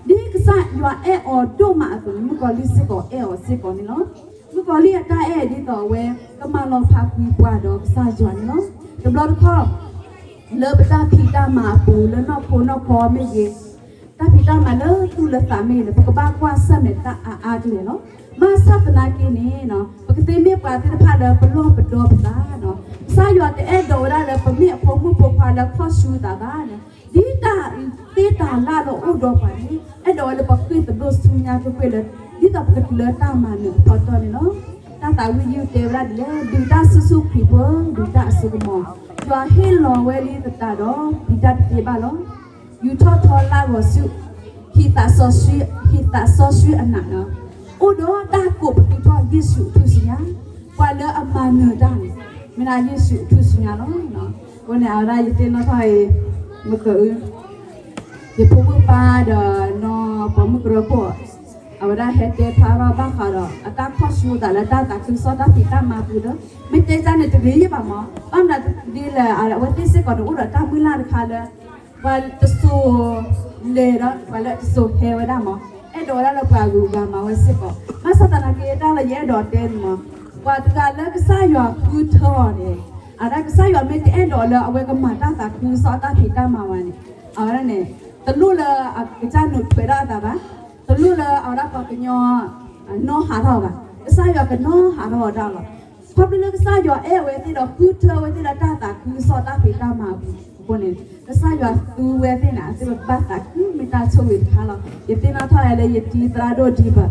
လီၤ. ဒ်ကစၢ်ယွၤအဲၣ်အီၤဒိၣ်မးအသိးန့ၣ် မုၣ်ကီၤလံၢ်စ့ၢ်ကီးအဲၣ်အီၤစ့ၢ်ကီးန့ၣ်လီၤ. မုၣ်ကီၤလံၢ်အတၢ်အဲၣ်ဒ်သိးအဝဲ ကမၤလီၤဖးကွံာ်ပှၤဒီးကစၢ်ယွၤန့ၣ်လီၤ. တဘျီတခီၣ် လၢပတၢ်ဖံးတၢ်မၤအပူၤ လၢနီၢ်ခိနီၢ်ခီမ့ၢ်ဂ့ၤ, တၢ်ဖံးတၢ်မၤလၢသူၣ်လၢသးမ့ၢ်ဂ့ၤန့ၣ် ပကဘၣ်ကွၢ်ဆၢၣ်မဲာ်တၢ်အါအါကလဲာ်လီၤ. ဘၣ်ဆၣ်သနာ်က့န့ၣ် ပကသ့မ့ၢ်ပှၤသ့ၣ်တဖၣ်လၢပလီၢ်ပဒီပသး, ကစၢ်ယွၤတအဲၣ်ဒိးဝဲဒၣ်လၢပမ့ၢ်အဖိမုၣ်ဖိခွါလၢခီၣ်ဆူသးဘၣ်န့ၣ်, ဒ်တၢ်သ့တၢ်လၢ်လၢအိၣ်ဒီးပှၤန့ၣ် အဲၣ်ဒိးဝဲလၢပဃ့ၢ်သဘျိၣ်ဆူညါကွ့ၢ်ကွ့ၢ်လၢ ဒ်သိးပကတုၤလၢတၢ်မၤနၢၤအဖီတၢၢ်န့ၣ်လီၤ. တၢ်သးဝံၣ်ယုၢ်တဲဝဲဒၣ်ဒ်လဲၣ်, ဒုးတၢ်ဆူၣ်ဆူၣ်ခရံာ်ဖိ, ဒုးတၢ်အစိကမီၤ, ယွၤဟ့ၣ်လီၤဝဲလံသတးဒီး ပျံၤတၢ်တသ့ဘၣ်လီၤ. ယူၤထီၣ်ထီလၢဂီၤဆူၣ်, ဟံးသးစီဆှံ, ဟံးသးစီဆှံအနးန့ၣ်, အိၣ်ဒီးတၢ်ကိးပသူထီၣ်ယ့ၣ်ၡူးအထူၣ်စုညါ, ပှၤလၢအမၤနၢၤတၢ်န့ၣ် မ့ၢ်ဒၣ်ယ့ၣ်ၡူးအထူၣ်စုညါလီၤ. အဃိန့ၣ် အဝဲဒၣ်ယသ့ၣ်နီၣ်ထီၣ်အံၤ မ့ၢ်ကအု ယဖိမုၣ်ပၢ်ဒီးနီၢ်ပိာ်မုၣ်ကရၢခိၣ် အဝဲဒၣ်ဟဲတဲဖျါထီၣ်ဘၣ်ဃးဒီး အတၢ်ခီၣ်ဆူၣ်အသးလၢတၢ်သးခုကစီၣ်တၢ်ဖံးတၢ်မၤပူၤဒီး မ့ၢ်တဲတၢ်န့ၣ်တဂ့ၤယဲၢ်ဘၣ်မး, ဘၣ်မနုၤဒ်လဲၣ် အဝဲသ့ၣ်စ့ၢ်ကီးန့ၣ် အိၣ်ဒီးတၢ်မုၢ်လၢ်တခါလၢ ပှၤတစိၤလဲၤဒီး ပှၤလၢတစိၤဟဲဝဲဒၣ်မး, အဲၣ်ဒိးဝဲဒၣ်လၢပှၤဂုၤပှၤဂၤမၤဝဲစ့ၢ်ကီး, ဘၣ်ဆၣ်သနာ်က့ တၢ်လၢယအဲၣ်ဒိးတဲန့ၣ်မး, ပှၤတဂၤလၢကစၢ်ယွၤဃုထၢအီၤန့ၣ်, အဝဲဒၣ်ကစၢ်ယွၤမ့ၢ်တအဲၣ်ဒိးလၢအဝဲကမၤတၢ်သးခုကစီၣ်တၢ်ဖံးတၢ်မၤဝဲန့ၣ်, အဝဲဒၣ်န့ၣ် တလိၣ်လၢအကစၢ်နုာ်ထွဲဒၣ်အသးဘၣ်, တလိၣ်လၢအဝဲဒၣ်ပှၤကညီ နီၢ်ဟးထီၣ်ဘၣ်, ကစၢ်ယွၤကနီၢ်ဟးထီၣ်ဝဲဒၣ်လီၤ. ခီဖျိလၢကစၢ်ယွၤအဲၣ်ဝဲသ့ၣ်ဒီးဃုထၢဝဲသ့ၣ်လၢတၢ်သးခုကစီၣ်တၢ်ဖံးတၢ်မၤအပူၤအဃိန့ၣ်, ကစၢ်ယွၤသူဝဲသ့ၣ်န့ၣ် အသ့ၣ်ဝဲဘၣ်သးခုမ့ၢ်တၢ်ဆိၣ်ဂ့ၤတခါလီၤ. ယသ့ၣ်နီၣ်ထီၣ်ဝဲလၢယတံၤသရၣ်ဒိၣ်ဒံးဘၣ်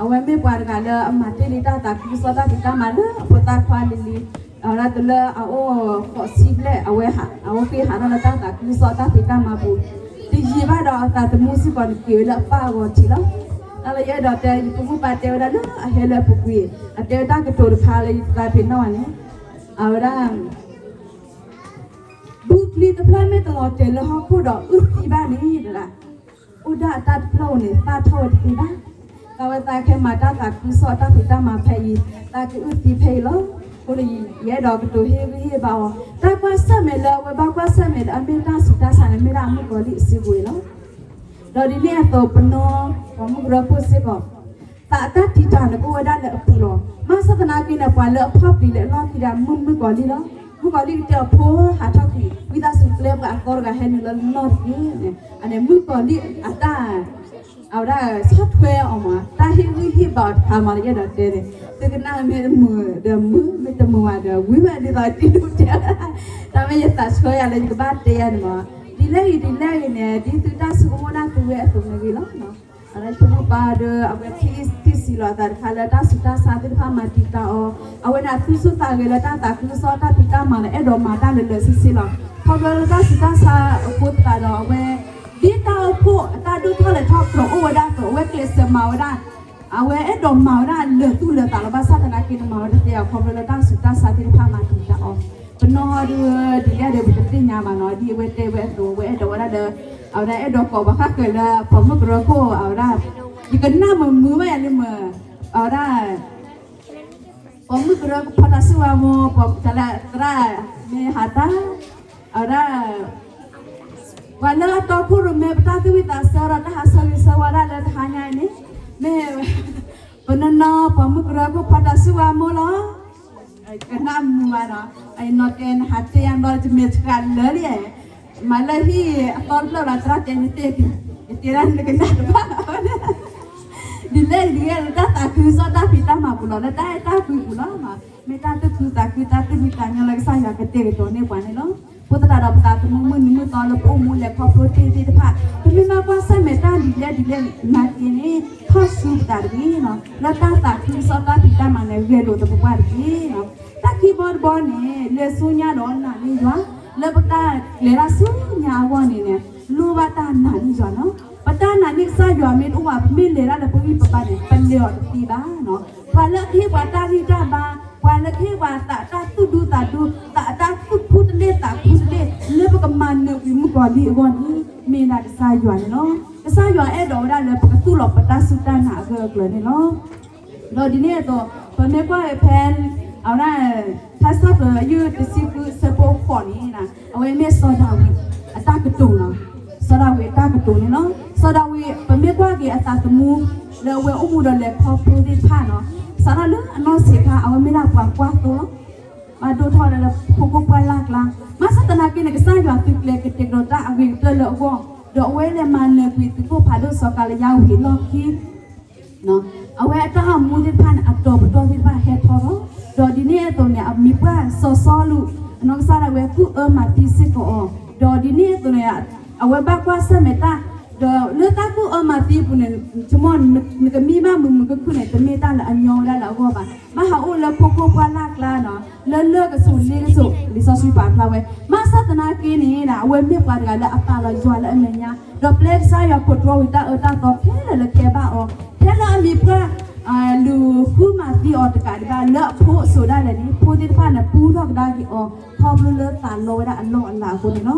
အဝဲမ့ၢ်ပှၤတဂၤလၢအမၤတ့ၢ်လံတၢ်သးခုကစီၣ်တၢ်ဖံးတၢ်မၤလၢအဖိသၣ်ခွါလံၤလံၤ, အဝဲဒၣ်တုၤလၢအအိၣ်ဃိးဆံဘျဲၣ် အဝဲဟး, အဝဲဃ့ဟးထီၣ်လၢတၢ်သးခုကစီၣ်တၢ်ဖံးတၢ်မၤပူၤ, တယံာ်ဘၣ်ဒီးအသးသမူစ့ၢ်ကီးန့ၣ်က့ၤဝဲလၢအပၢ်အဂီၤထံးလီၤ. တၢ်လၢယအဲၣ်ဒိးတဲ ယဖိမုၣ်ပၢ်တဲဝဲဒၣ်လၢအဟဲလၢအပူၤကွံာ် အတဲဝဲတၢ်ကတိၤတခါလၢယသးပ့ၤနီၣ်ဘၣ်န့ၣ်, အဝဲဒၣ် ဘုချံတဖျၢၣ်မ့ၢ်တလီၤတဲာ်လၢဟီၣ်ခိၣ်ဒီးအုၣ်သံဘၣ်န့ၣ်, အိၣ်ဒၣ်အတၢ်တဖျၢၣ်ဧိၤန့ၣ် သၣ်ထီၣ်ဝဲတသ့ဘၣ်. သးဝဲသးခဲမၤတၢ်သးခုကစီၣ်တၢ်ဖံးတၢ်မၤဖဲအံၤ, သးကအုၣ်သံဖဲအံၤလီၤ. အဃိန့ၣ် ယအဲၣ်ဒိးကတိၤဟ့ၣ်ဂံၢ်ဟ့ၣ်ဘါအီၤ, တၢ်ကွၢ်ဆၢၣ်မဲာ်လၢအဝဲဘၣ်ကွၢ်ဆၢၣ်မဲာ်လၢအမ့ၢ်တၢ်ဆူးတၢ်ဆါန့ၣ် မ့ၢ်ဒၣ်မုၣ်ကီၤလံၢ်အစုပူၤအံၤလီၤ. ဒီးဒ်န့ၣ်အသိး ပနီၢ်ပိာ်မုၣ်ကရၢခိၣ်စ့ၢ်ကီး သးအတၢ်တံာ်တာ်န့ၣ် ကအိၣ်ဝဲဒၣ်လၢအပူၤလီၤ. ဘၣ်ဆၣ်သနာ်က့န့ၣ် ပှၤလၢအဖီၣ်ပျံၤလၢအလီၢ်ခံဒီး မုၣ်မုၣ်ကီၤလံၢ်လီၤ. မုၣ်ကီၤလံၢ်ကတဲအီၤ ဖိဟးထီၣ်ကွံာ်, ဝံသးစူၤကျဲပှၤအသီတဂၤဟဲနုာ်လီၤလၢနလီၢ်တက့ၢ်န့ၣ်, အန့ၣ်မုၣ်ကီၤလံၢ်အတၢ် အဝဲဒၣ်ဆီၣ်ထွဲအီၤမး, တၢ်ဟ့ၣ်ဂံၢ်ဟ့ၣ်ဘါအီၤတခါမးလၢယအဲၣ်ဒိးတဲန့ၣ်, သုကနၣ်မ့ၢ်တမုာ်ဒီးမုာ်, မ့ၢ်တမုာ်ဘၣ်ဒီးဝံၤဝဲဒ်သိးတံၤဒိၣ်တဲ, တၢ်မ့ၢ်ယသးဆှၢယၤလၢယကဘၣ်တဲယၤန့ၣ်မး, ဒ်လဲၣ်ဂ့ၤဒ်လဲၣ်ဂ့ၤန့ၣ် ဒ်သုတၢ်ဆိကမိၣ်ဒၣ်သုဝဲအသိးန့ၣ်ဂ့ၤလီၤ. အဝဲဒၣ်ယဖိမုၣ်ပၢ်ဒီး အဝဲထံၣ်ဆံးလီၤအသးတခါလၢတၢ်ဆူးတၢ်ဆါသ့ၣ်တဖၣ်မၤတံာ်တာ်အီၤ, အဝဲန့ၣ်အသူၣ်ဆူၣ်သးဂဲၤလၢတၢ်သးခုကစီၣ်တၢ်ဖံးတၢ်မၤလၢအဲၣ်ဒိးမၤတၢ်လၢာ်လၢာ်ဆ့ဆ့လီၤ. ခီဖျိလၢတၢ်ဆူးတၢ်ဆါအဃိသတးဒီး အဝဲ ဒ်တၢ်အိၣ်ဖှိၣ်အတၢ်ဒိၣ်ထီၣ် လဲၤထီၣ်ကျိးအိၣ်ဝဲဒၣ်အသိး အဝဲကျဲးစၢးမၤဝဲဒၣ်, အဝဲအဲၣ်ဒိးမၤဝဲဒၣ်လၢာ်သူၣ်လၢာ်သးလီၤ. ဘၣ်ဆၣ်သနာ်က့န့ၣ် မၤဝဲတသ့အီၤ ခီဖျိလၢတၢ်ဆူးတၢ်ဆါသ့ၣ်တဖၣ်မၤတံာ်တာ်အီၤ, ပနီၢ်ဟီဒုး ဒ်လဲၣ်ဒီး ပတသ့ၣ်ညါဘၣ်နီၤ. ဒ်အဝဲတဲဝဲအသိး အဝဲအဲၣ်ဒိးဝဲဒၣ်လၢ အဝဲဒၣ်အဲၣ်ဒိးကိးပှၤဃၣ်ဃၢၤလၢပိာ်မုၣ်ကရၢခိၣ် အဝဲဒၣ် ယကနၣ်မုာ်မုာ်ဘၣ်ယၤလံမ့ၢ် အဝဲဒၣ် ပိာ်မုၣ်ကရၢကဖီတၢ်စုဝါမိၢ် ပိာ်မုၣ်တၢ်လၢသရၣ် မ့ၢ်ဟးတၢ် အဝဲဒၣ် ပှၤလၢအတီခိၣ်ရိၣ်မဲပတၢ်သူၣ်ဝံၣ်သးဆၢဒီးတၢ်ဟးဆၢဂ့ၤဆၢဝါဒၣ်လၢတဟါညါအံၤန့ၣ် မ့ၢ် ပနီၢ်နီၢ်ပိာ်မုၣ်ကရၢကဖီတၢ်စုဝါမိၢ်လီၤ. ကနၣ်မုာ်ဘၣ်နီၤ, အနီၢ်တဲနဟးတဲယၤဘျီတမ့ၢ်တဃာ်လၢာ်လံ, မၤလၢဟံၣ်အသီတဖျၢၣ်လီၤ သရၣ်တဲနတဲက့ၤ, ယတဲဒၣ်နကနၣ်တဘၣ်လီၤ ဒ်လဲၣ်ဒ်လဲၣ် လၢတၢ်သးခုကစီၣ်တၢ်ဖံးတၢ်မၤပူၤလီၤ, လၢတၢ်အဲၣ်တၢ်ကွံပူၤလီၤ, မ့ၢ်တၢ်သူၣ်ခုသးခု တၢ်သူၣ်ဖှံသးညီလၢကစၢ်ယွၤကတဲာ်ကတီၤန့ၢ်ပှၤန့ၣ်လီၤ. အဃိသတးဒီးပသးသမူမုၢ်နံၤမုၢ်သီလၢပအိၣ်မူလဲၤခီဖျိတ့ၢ်သ့ၣ်တဖၣ် ပမ့ၢ်ဘၣ်ကွၢ်ဆၢၣ်မဲာ်တၢ်ဒ်လဲၣ်ဒ်လဲၣ်နာ်က့န့ၣ် ထီၣ်ဆူပသးတဂ့ၤနီၤ, လၢတၢ်သးခုကစီၣ်တၢ်ဖံးတၢ်မၤန့ၣ် ဂဲၤလိာ်သပှၢ်တက့ၢ်နီၤ. တၢ်ခံဘီတဘီန့ၣ် လဲၤဆူညါဒီးနာ်န့ၢ်ယွၤ, လၢပတၢ်လဲၤတၢ်ဆူညါအဂီၢ်န့ၣ်န့ၣ် လိၣ်ဘၣ်တၢ်နာ်န့ၢ်ယွၤနီၤ. ပတၢ်နာ်န့ၢ်ကစၢ်ယွၤမ့ၢ်တအိၣ်ဘၣ် ပမ့ၢ်လဲၤတၢ်လၢပဂံၢ်ပဘါန့ၣ် ပလဲၤအီၤတသ့ဘၣ်နီၤ. ပှၤလၢကဟ့ၣ်ပှၤတၢ်ဂံၢ်တၢ်ဘါ, ပှၤလၢကဟ့ၣ်ပှၤသးတၢ်သူၣ်ဒူသးဒူ, သးတၢ်သူၣ်ခူတလ့ၢ်သးခူတလ့ၢ် လၢပကမၤနၢၤကွံာ်မုၣ်ကီၤလံၢ်အဂီၢ်န့ၣ် မ့ၢ်ဒၣ်ကစၢ်ယွၤန့ၣ်လီၤ. ကစၢ်ယွၤအဲၣ်ဒိးဝဲဒၣ်လၢပကသူၣ်လီၤပတၢ်စူၢ်တၢ်နာ်အဂၢၢ်အကျၢၤန့ၣ်လီၤ. ဒီးဒ်န့ၣ်အသိး ပမ့ၢ်ကွၢ်ဖဲ အဝဲဒၣ် ထါစံးထီၣ်ပတြၢၤယုၢ်တဆံဃုအဆၢဖိဃိးန့ၣ် အဝဲမ့ၢ်စီၤဒၤဝံးအတၢ်ကတိၤနီၤ, စီၤဒၤဝံးအတၢ်ကတိၤန့ၣ်လီၤ. စီၤဒၤဝံး ပမ့ၢ်ကွၢ်က့ၤအသးသမူ လၢအဝဲအိၣ်မူဒီးလဲၤခီဖျိသ့ၣ်တဖၣ်နီၤ, စးထီၣ်လၢအနီၢ်ဆံးခါ အဝဲမ့ၢ်ဒၣ်ပှၤကွၢ်သိလီၤ. ဘၣ်ဒိၣ်ထီၣ်လၢဖိခိၣ်ပှၢ်လၢ်ကျါ, ဘၣ်ဆၣ်သနာ်က့န့ၣ် ကစၢ်ယွၤသုးကျဲၤကတဲာ်ကတီၤတၢ်အဂ့ၤကတၢၢ်လၢအဂီၢ်, ဒီးအဝဲလဲၤမၤနၢၤကွံာ်သုးခိၣ်ဖးဒိၣ်စီၤကၤလံယါဝံၤအလီၢ်ခံ အဝဲအတၢ်အိၣ်မူသ့ၣ်တဖၣ်န့ၣ် အတီၤပတီၢ်သ့ၣ်တဖၣ်ဟဲထီၣ်ထီၣ်, ဒီးဒ်န့ၣ်အသိးန့ၣ် အမံၤပှၢ်စီၤစီလူး အနီၢ်ကစၢ်ဒၣ်ဝဲကူၣ်အၢမၤသံစ့ၢ်ကီးအီၤ, ဒီးဒ်န့ၣ်အသိးန့ၣ် အဝဲဘၣ်ကွၢ်ဆၢၣ်မဲာ်တၢ်, ဒီးလၢတၢ်ကူၣ်အၢမၤသံအပူၤန့ၣ် ဆိကမိၣ် နကမံဘၣ်မုာ်မုာ်ခုၣ်ခုၣ်န့ၣ် တမ့ၢ်တၢ်လၢအညီဝဲဒၣ်လၢအဂီၢ်ဘၣ်. ဘၣ်ဟးအိၣ်လၢဖိခိၣ်ပှၢ်လၢ်ကျါနီၤ, လၢလၢၢ်ကဆူးလ့ကဆူး လံာ်စီဆှံပာ်ဖျါဝဲ, ဘၣ်ဆၣ်သနာ်က့န့ၣ် အဝဲမ့ၢ်ပှၤတဂၤလၢအပာ်လီၤယွၤလၢအမဲာ်ညါ, ဒီးပျဲကစၢ်ယွၤခိးတြီဝံၤတၢ်အၢတၢ်သီခဲလၢာ်လၢကဲဘၣ်အီၤ, ထဲလၢအမံၤပှၢ် လူၤဃုမၤသံအီၤတကးဒံးဘၣ် လၢအဖိအစိၤဒၣ်လဲာ်န့ၣ် ဖိသ့ၣ်တဖၣ်န့ၣ် ပူထီၣ်ကဒါက့ၤအီၤ ခီဖျိလၢသးလီဝဲဒၣ်အလီၢ်အလၤအဃိန့ၣ်လီၤ.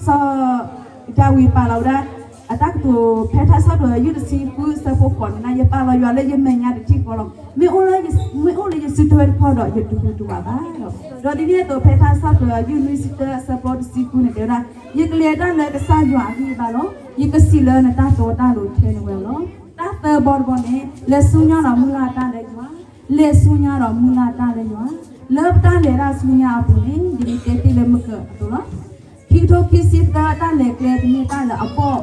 စီၤဒၤဝံးပာ်လီၤဝဲဒၣ် အတၢ်ကတိၤဖဲထါစံးထီၣ်ပတြၢၤယုၢ်တဆံဃုအဆၢဖိဃိးန့ၣ် ယပာ်လီၤယွၤလၢယမဲာ်ညါတထံၣ်ဃီလီၤ. မ့ၢ်အိၣ်လၢယစုထွဲတခီဒီး ယတဟူးတဝးဘၣ်လီၤ. ဒီးဒ်န့ၣ်အသိး ဖဲထါစံးထီၣ်ပတြၢၤယုၢ်နွံဆံတၢအဆၢဖိတဆံဃုန့ၣ် တဲဝဲဒၣ်, ယကလဲၤတၢ်လၢကစၢ်ယွၤအဂံၢ်အဘါလီၤ. ယကစံးလၢနတၢ်တီတၢ်လိၤထဲန့ၣ်ဝဲလီၤ. တၢ်သၢဘီတဘီန့ၣ် လဲၤဆူညါဒီးမုၢ်လၢ်တၢ်လၢယွၤ, လဲၤဆူညါဒီးမုၢ်လၢ်တၢ်လၢယွၤ, လၢပတၢ်လဲၤတၢ်ဆူညါအပူၤန့ၣ် ဒ်န့ၣ်တဲတ့ၢ်လၢမုၢ်ကၢအသိးလီၤ. ခံကထိခံဆံသၢ တၢ်လဲၤကျဲတမ့ၢ်တၢ်လၢအဘီၣ်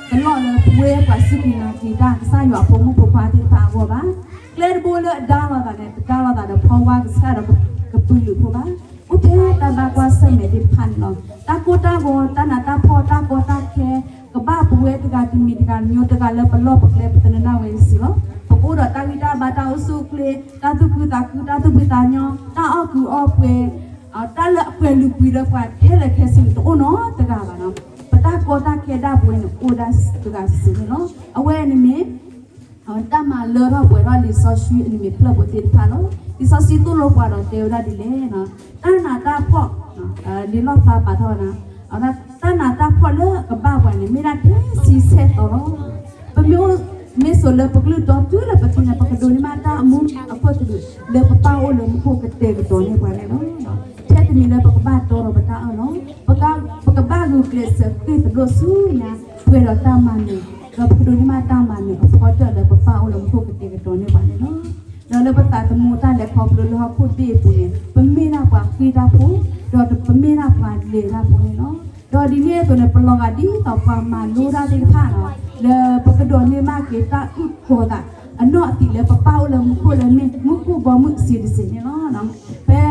တလီၢ်လၢပဝဲပှၤစူၢ်က့ၤနာ်က့ၤတၢ် ကစၢ်ယွၤအဖိမုၣ်ဖိခွါသ့ၣ်တဖၣ်အဂီၢ်ဘၣ်. ကျဲတဘိလၢအဒါလိာ်သးန့ၣ် တဒါလိာ်သးဒီးဖီဝါကစၢ်ဒီးကပုာ်လုးဖိဘၣ်. အိၣ်ထဲတၢ်ဘၣ်ကွၢ်ဆၢၣ်မဲာ်သ့ၣ်တဖၣ်န့ၣ်လီၤ. တၢ်ကိၢ်တၢ်ဂီၤ တၢ်နးတၢ်ဖှီၣ် တၢ်ကီတၢ်ခဲ ကဘၣ်ပဝဲတဂၤတမံၤတဂၤ တမျိုးတဂၤလၢပလီၢ်ပကျဲပတနၢ်ဝဲအံၤစ့ၢ်လီၤ. ပကအိၣ်ဒီးတၢ်ဂံၢ်တၢ်ဘါ တၢ်အိၣ်ဆူၣ်အိၣ်ချ့ တၢ်သူၣ်ခုသးခု တၢ်သူၣ်ဖှံသးညီ တၢ်အီၣ်ကုာ်အီပှဲၤ တၢ်လၢအကွဲးလုာ်ကွံာ်လၢပှၤထဲလဲၣ်ထဲဆံးန့ၣ် တအိၣ်နီတဂၤဘၣ်နီၤ. ပတၢ်ကီတၢ်ခဲဒၣ်ပဝဲန့ၣ် အိၣ်ဒၣ်တဂၤစုာ်စုာ်န့ၣ်လီၤ. အဝဲန့ၣ်မ့ၢ် တၢ်မၤလၢထီၣ်ပှဲၤထီၣ်လံာ်စီဆှံအနံၤမ့ၢ်ဖျၢၣ်ပှဲၤသ့ၣ်တဖၣ်လီၤ. လံာ်စီဆှံသိၣ်လိပှၤဒီးတဲဝဲဒၣ်ဒ်လဲၣ်, တၢ်နးတၢ်ဖှီၣ် လံာ်လီၣ်ဖျါပာ်ထီၣ်ဝဲဒၣ်, တၢ်နးတၢ်ဖှီၣ်လၢကဘၣ်ပှၤန့ၣ် မ့ၢ်ဒၣ်ထဲဆံဆဲၣ်သီလီၤ. ပမ့ၢ်အိၣ်မ့ၢ်စိာ်လၢပကလုၢ်တီတုၤလၢပသံန့ၣ် ပကဒိးန့ၢ်ဘၣ်တၢ်အမူအခိၣ်သလုး လၢပပၢ်အိၣ်လၢမူခိၣ်ကတဲာ်ကတီၤန့ၢ်ပှၤန့ၣ်လီၤ. ထဲတမံၤလၢပကဘၣ်တီဒီးပတၢ်အၢၣ်လီၤ. ပကဘၣ်ဂုာ်ကျဲးစၢးဃ့ၢ်သဒိၣ်ဆူညါ ပှဲၤဒီးတၢ်မၤနၢၤ, ဒီးပကဒိးန့ၢ်ဘၣ်တၢ်မၤနၢၤအဖီတၢၣ်လၢပပၢ်အိၣ်လၢမူခိၣ်ကတဲာ်ကတီၤန့ၢ်ပှၤန့ၣ်လီၤ. ဒီးလၢပသးသမူတၢ်လဲၤခီဖျိလၢဟီၣ်ခိၣ်ဒ့ၣ်အပူၤန့ၣ် ပမ့ၢ်ဒၣ်ပှၤဃ့ၢ်တၢ်ဖိ, ဒီးပမ့ၢ်ဒၣ်ပှၤလဲၤတၢ်ဖိန့ၣ်လီၤ. ဒီးဒ်န့ၣ်အသိးန့ၣ် ပလီၤဂာ်ဒ်သိးပှၤမၤလိတၢ်သ့ၣ်တဖၣ်လီၤ. လၢပကဒိးန့ၢ်ဘၣ်က့ၤတၢ်အုၣ်ကီၤသး အနီၢ်အသံးလၢပပၢ်အိၣ်လၢမူခိၣ်လၢမ့ၢ်မူခိၣ်ဘီမုၢ်အစံးတစ့ၢ်န့ၣ်လီၤ. ဖဲ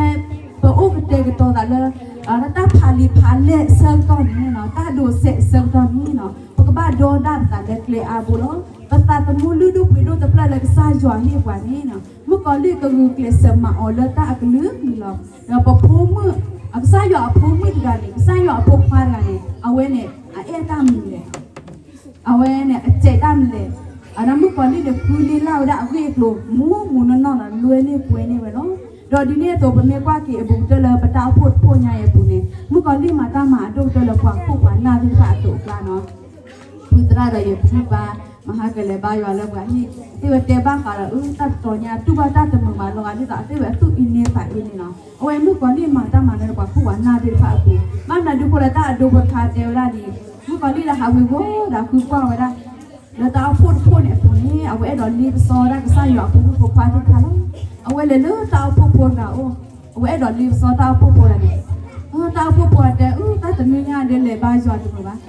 ပအိၣ်ကတဲာ်ကတီၤသးလၢ တၢ်ဖးလံာ်ဖးလဲၢ်အဆၢကတီၢ်န့ၣ်, တၢ်ဒိးစဲးအဆၢကတီၢ်န့ၣ်, ပကဘၣ်ဒီဒၣ်ပသးလၢကျဲအါဘိလီၤ. ပသးသမူလုၢ်ဒိၣ်ပှ့ၤဒိၣ်တဖျၢၣ်လၢကစၢ်ယွၤဟ့ၣ်ပှၤန့ၣ်, မုၣ်ကီၤလံၢ်ကဂုာ်ကျဲးစၢးမၤအီၤလၢတၢ်အကလုာ်ကလုာ်လီၤ. ဒီးပဖိမုၣ်, ကစၢ်ယွၤအဖိမုၣ်တဂၤန့ၣ်, ကစၢ်ယွၤအဖိခွါတဂၤန့ၣ်, အဝဲန့ၣ် အအဲၣ်တၢ်မနုၤလဲၣ်. အဝဲန့ၣ် အစဲးတၢ်မလဲၣ်, အဝဲဒၣ်မုၣ်ကီၤလံၢ်န့ၣ် ဃုလ့လၢ်ဝဲဒၣ်အဂ့ၢ်အကျိၤ မူးမူးနီၢ်နီၢ်ဒီး လွဲန့ၢ်ပှဲၤန့ၢ်ဝဲလီၤ. ဒီးဒ်န့ၣ်အသိး ပမ့ၢ်ကွၢ်က့ၤအဘူးကတၢၢ်လၢ ပတၢ်အိၣ်ဖှိၣ်တဖှိၣ်ညါအံၤအပူၤန့ၣ် မုၣ်ကီၤလံၢ်မၤတၢ်မၤအဒိၣ်ကတၢၢ်လၢပှၤခိၣ်ပှၤနၢ်သ့ၣ်တဖၣ်အသိးအကျါနီၤ. ဖုသရၣ်ဒီးယဖုပၢ် မဟါကလဲၤဘါယွၤလၢပှၤဟံၣ် သ့ၣ်ဝဲတဲဘၣ်ဃးဒီး အၢ တၢ်တတီၤညါ တူၢ်ဘၣ်တၢ်တမုာ်ဘၣ်လီၤဂာ်ဒ်သိး အသ့ၣ်ဝဲအသူၣ်အ့န့သးအ့န့နီၤ. အဝဲမုၣ်ကီၤလံၢ်မၤတၢ်မၤလၢပှၤခိၣ်ပှၤနၢ်သ့ၣ်တဖၣ်အပူၤ ဘၣ်မနုၤဒုးဃိလၢတၢ်အဒိဖိတခါတဲဝဲဒၣ်န့ၣ် မုၣ်ကီၤလံၢ်ဒီးဟးဝ့ၤဝီၤဒီးဃုကွၢ်ဝဲဒၣ် လၢတၢ်အိၣ်ဖှိၣ်တဖှိၣ်န့ၣ်အပူၤန့ၣ် အဝဲအဲၣ်ဒိးလ့ပစီဝဲဒၣ်ကစၢ်ယွၤအဖိမုၣ်ဖိခွါသ့ၣ်တဖၣ်လီၤ. အဝဲလဲၤလၢတၢ်အိၣ်ဖှိၣ်ဖိတဂၤအအိၣ် အဝဲအဲၣ်ဒိးလ့ပစီတၢ်အိၣ်ဖှိၣ်ဖိတဂၤန့ၣ် တၢ်အိၣ်ဖှိၣ်ဖိတဲ အၢ တၢ်တနွံညါဒီးလဲၤဘါယွၤတမုာ်ဘၣ်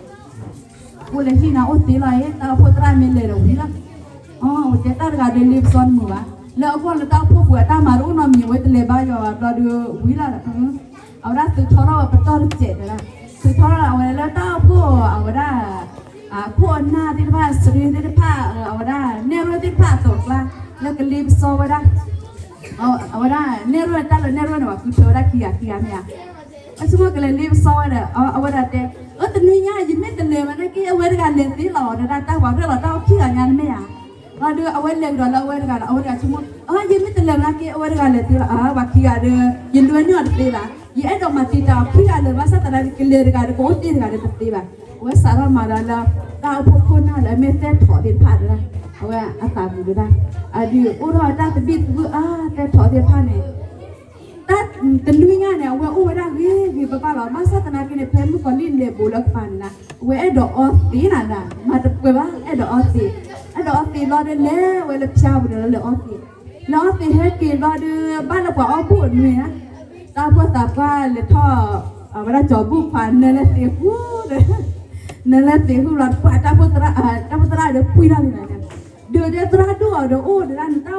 အိၣ်လၢဟံၣ်န့ၣ်အိၣ်သ့လီၤအံၤ တၢ်အိၣ်ဖှိၣ်သရၣ်မ့ၢ်လဲၤဒီးဝံၤလီၤ. အတဲတၢ်တဂၤဒီးလ့ပစီတမုာ်ဘၣ် လၢအဂီၢ်လၢတၢ်အိၣ်ဖှိၣ်ပူၤအတၢ်မၤတအိၣ်နီတမံၤ အဝဲတလဲၤဘါယွၤဘၣ်ဘျီဒီးဝံၤလီၤ. အဝဲဒၣ်သုးထီထီၣ်ဝဲပတီၢ်တစဲးတဲဒၣ် သုးထီထီၣ်အဝဲလၢတၢ်အိၣ်ဖှိၣ်အဝဲဒၣ် ခိၣ်အနၢ်သ့ၣ်တဖၣ် စရ့သ့ၣ်တဖၣ် အဝဲဒၣ်နဲၣ်ရွဲၣ်သ့ၣ်တဖၣ်အသိးအကျါ လၢကလ့ပစီဝဲဒၣ် အဝဲဒၣ်နဲၣ်ရွဲၣ်တၢ်လၢနဲၣ်ရွဲၣ်န့ၣ် ပှၤဃုထၢဝဲဒၣ်ခံဂၤခံဂၤမ့ၢ်ဧါ. အဆိကမိၣ်ကလဲၤလ့ပစီဝဲဒီး အဝဲဒၣ်တဲ အၢ တနွံညါ ယမ့ၢ်တလဲၤဘၣ်နာ်က့ အဝဲတဂၤလဲၤသ့လီၤ ဒီးတၢ်ပှၤရဲၣ်လီၤတၢ်အိၣ်ခံဂၤညါတမ့ၢ်ဧါ. လီၤဒီးအဝဲလဲၤကဒီးလၢအဝဲတဂၤဒီး အဝဲတဂၤဆိကမိၣ် အၢ ယမ့ၢ်တလဲၤဘၣ်နာ်က့ အဝဲတဂၤလဲၤသ့လီၤ အၢ ပှၤခံဂၤဒီး ယလွဲန့ၢ်အီၤတသ့ဘၣ် ယအဲၣ်ဒိးမၤတံာ်တာ်အီၤခံဂၤလၢၤဘၣ်ဆၣ်သနာ်က့ ကလဲၤတဂၤဒီးကအိၣ်တ့ၢ်တဂၤဒီးတသ့ဘၣ်. အဝဲစးထီၣ်မၤဒီးလၢ တၢ်အိၣ်ဖှိၣ်ခိၣ်နၢ်လၢအမ့ၢ်သဲထီးသ့ၣ်တဖၣ်တဒၣ် အဝဲအသးပူၤတဒၣ် အဒုးအိၣ်ထီၣ်တၢ်သဘံၣ်သဘုၣ်အါ သဲထီးသ့ၣ်တဖၣ်န့ၣ် တၢ်တနွံညါန့ၣ် အဝဲအိၣ်ဝဲဒၣ်ဂ့ၤဂ့ၤဘၣ်ဘၣ်လီၤ. ဘၣ်ဆၣ်သနာ်က့န့ၣ် ဖဲမုၣ်ကီၤလံၢ်လဲၤဘူးလၢကပၤန့ၣ် အဝဲအဲၣ်ဒိးအီသံးနၤဒၣ် မၤတပှဲၤဘၣ် အဲၣ်ဒိးအီသံး အဲၣ်ဒိးအီသံးဘျီဒီးလဲၤဝဲလၢဖၠါပူၤန့ၣ်လီၤ လဲၤအီသံး လဲၤအီသံးဟဲက့ၤဘျီဒီး ဘၣ်လၢပှၤအီၣ်ဘူၣ်အနွံနၤ တၢ်အိၣ်ဖှိၣ်သးပှၢ်လဲၤထီၣ် အဝဲဒၣ်ကၠီၤဘူၣ်ခွါနၢလၢသံးဟူဒီး နၢလၢသံးဟူလီၤ ပှၤတၢ်အိၣ်ဖှိၣ်သရၣ် တၢ်အိၣ်ဖှိၣ်သရၣ်ဒီးပှံၢ်ထီၣ်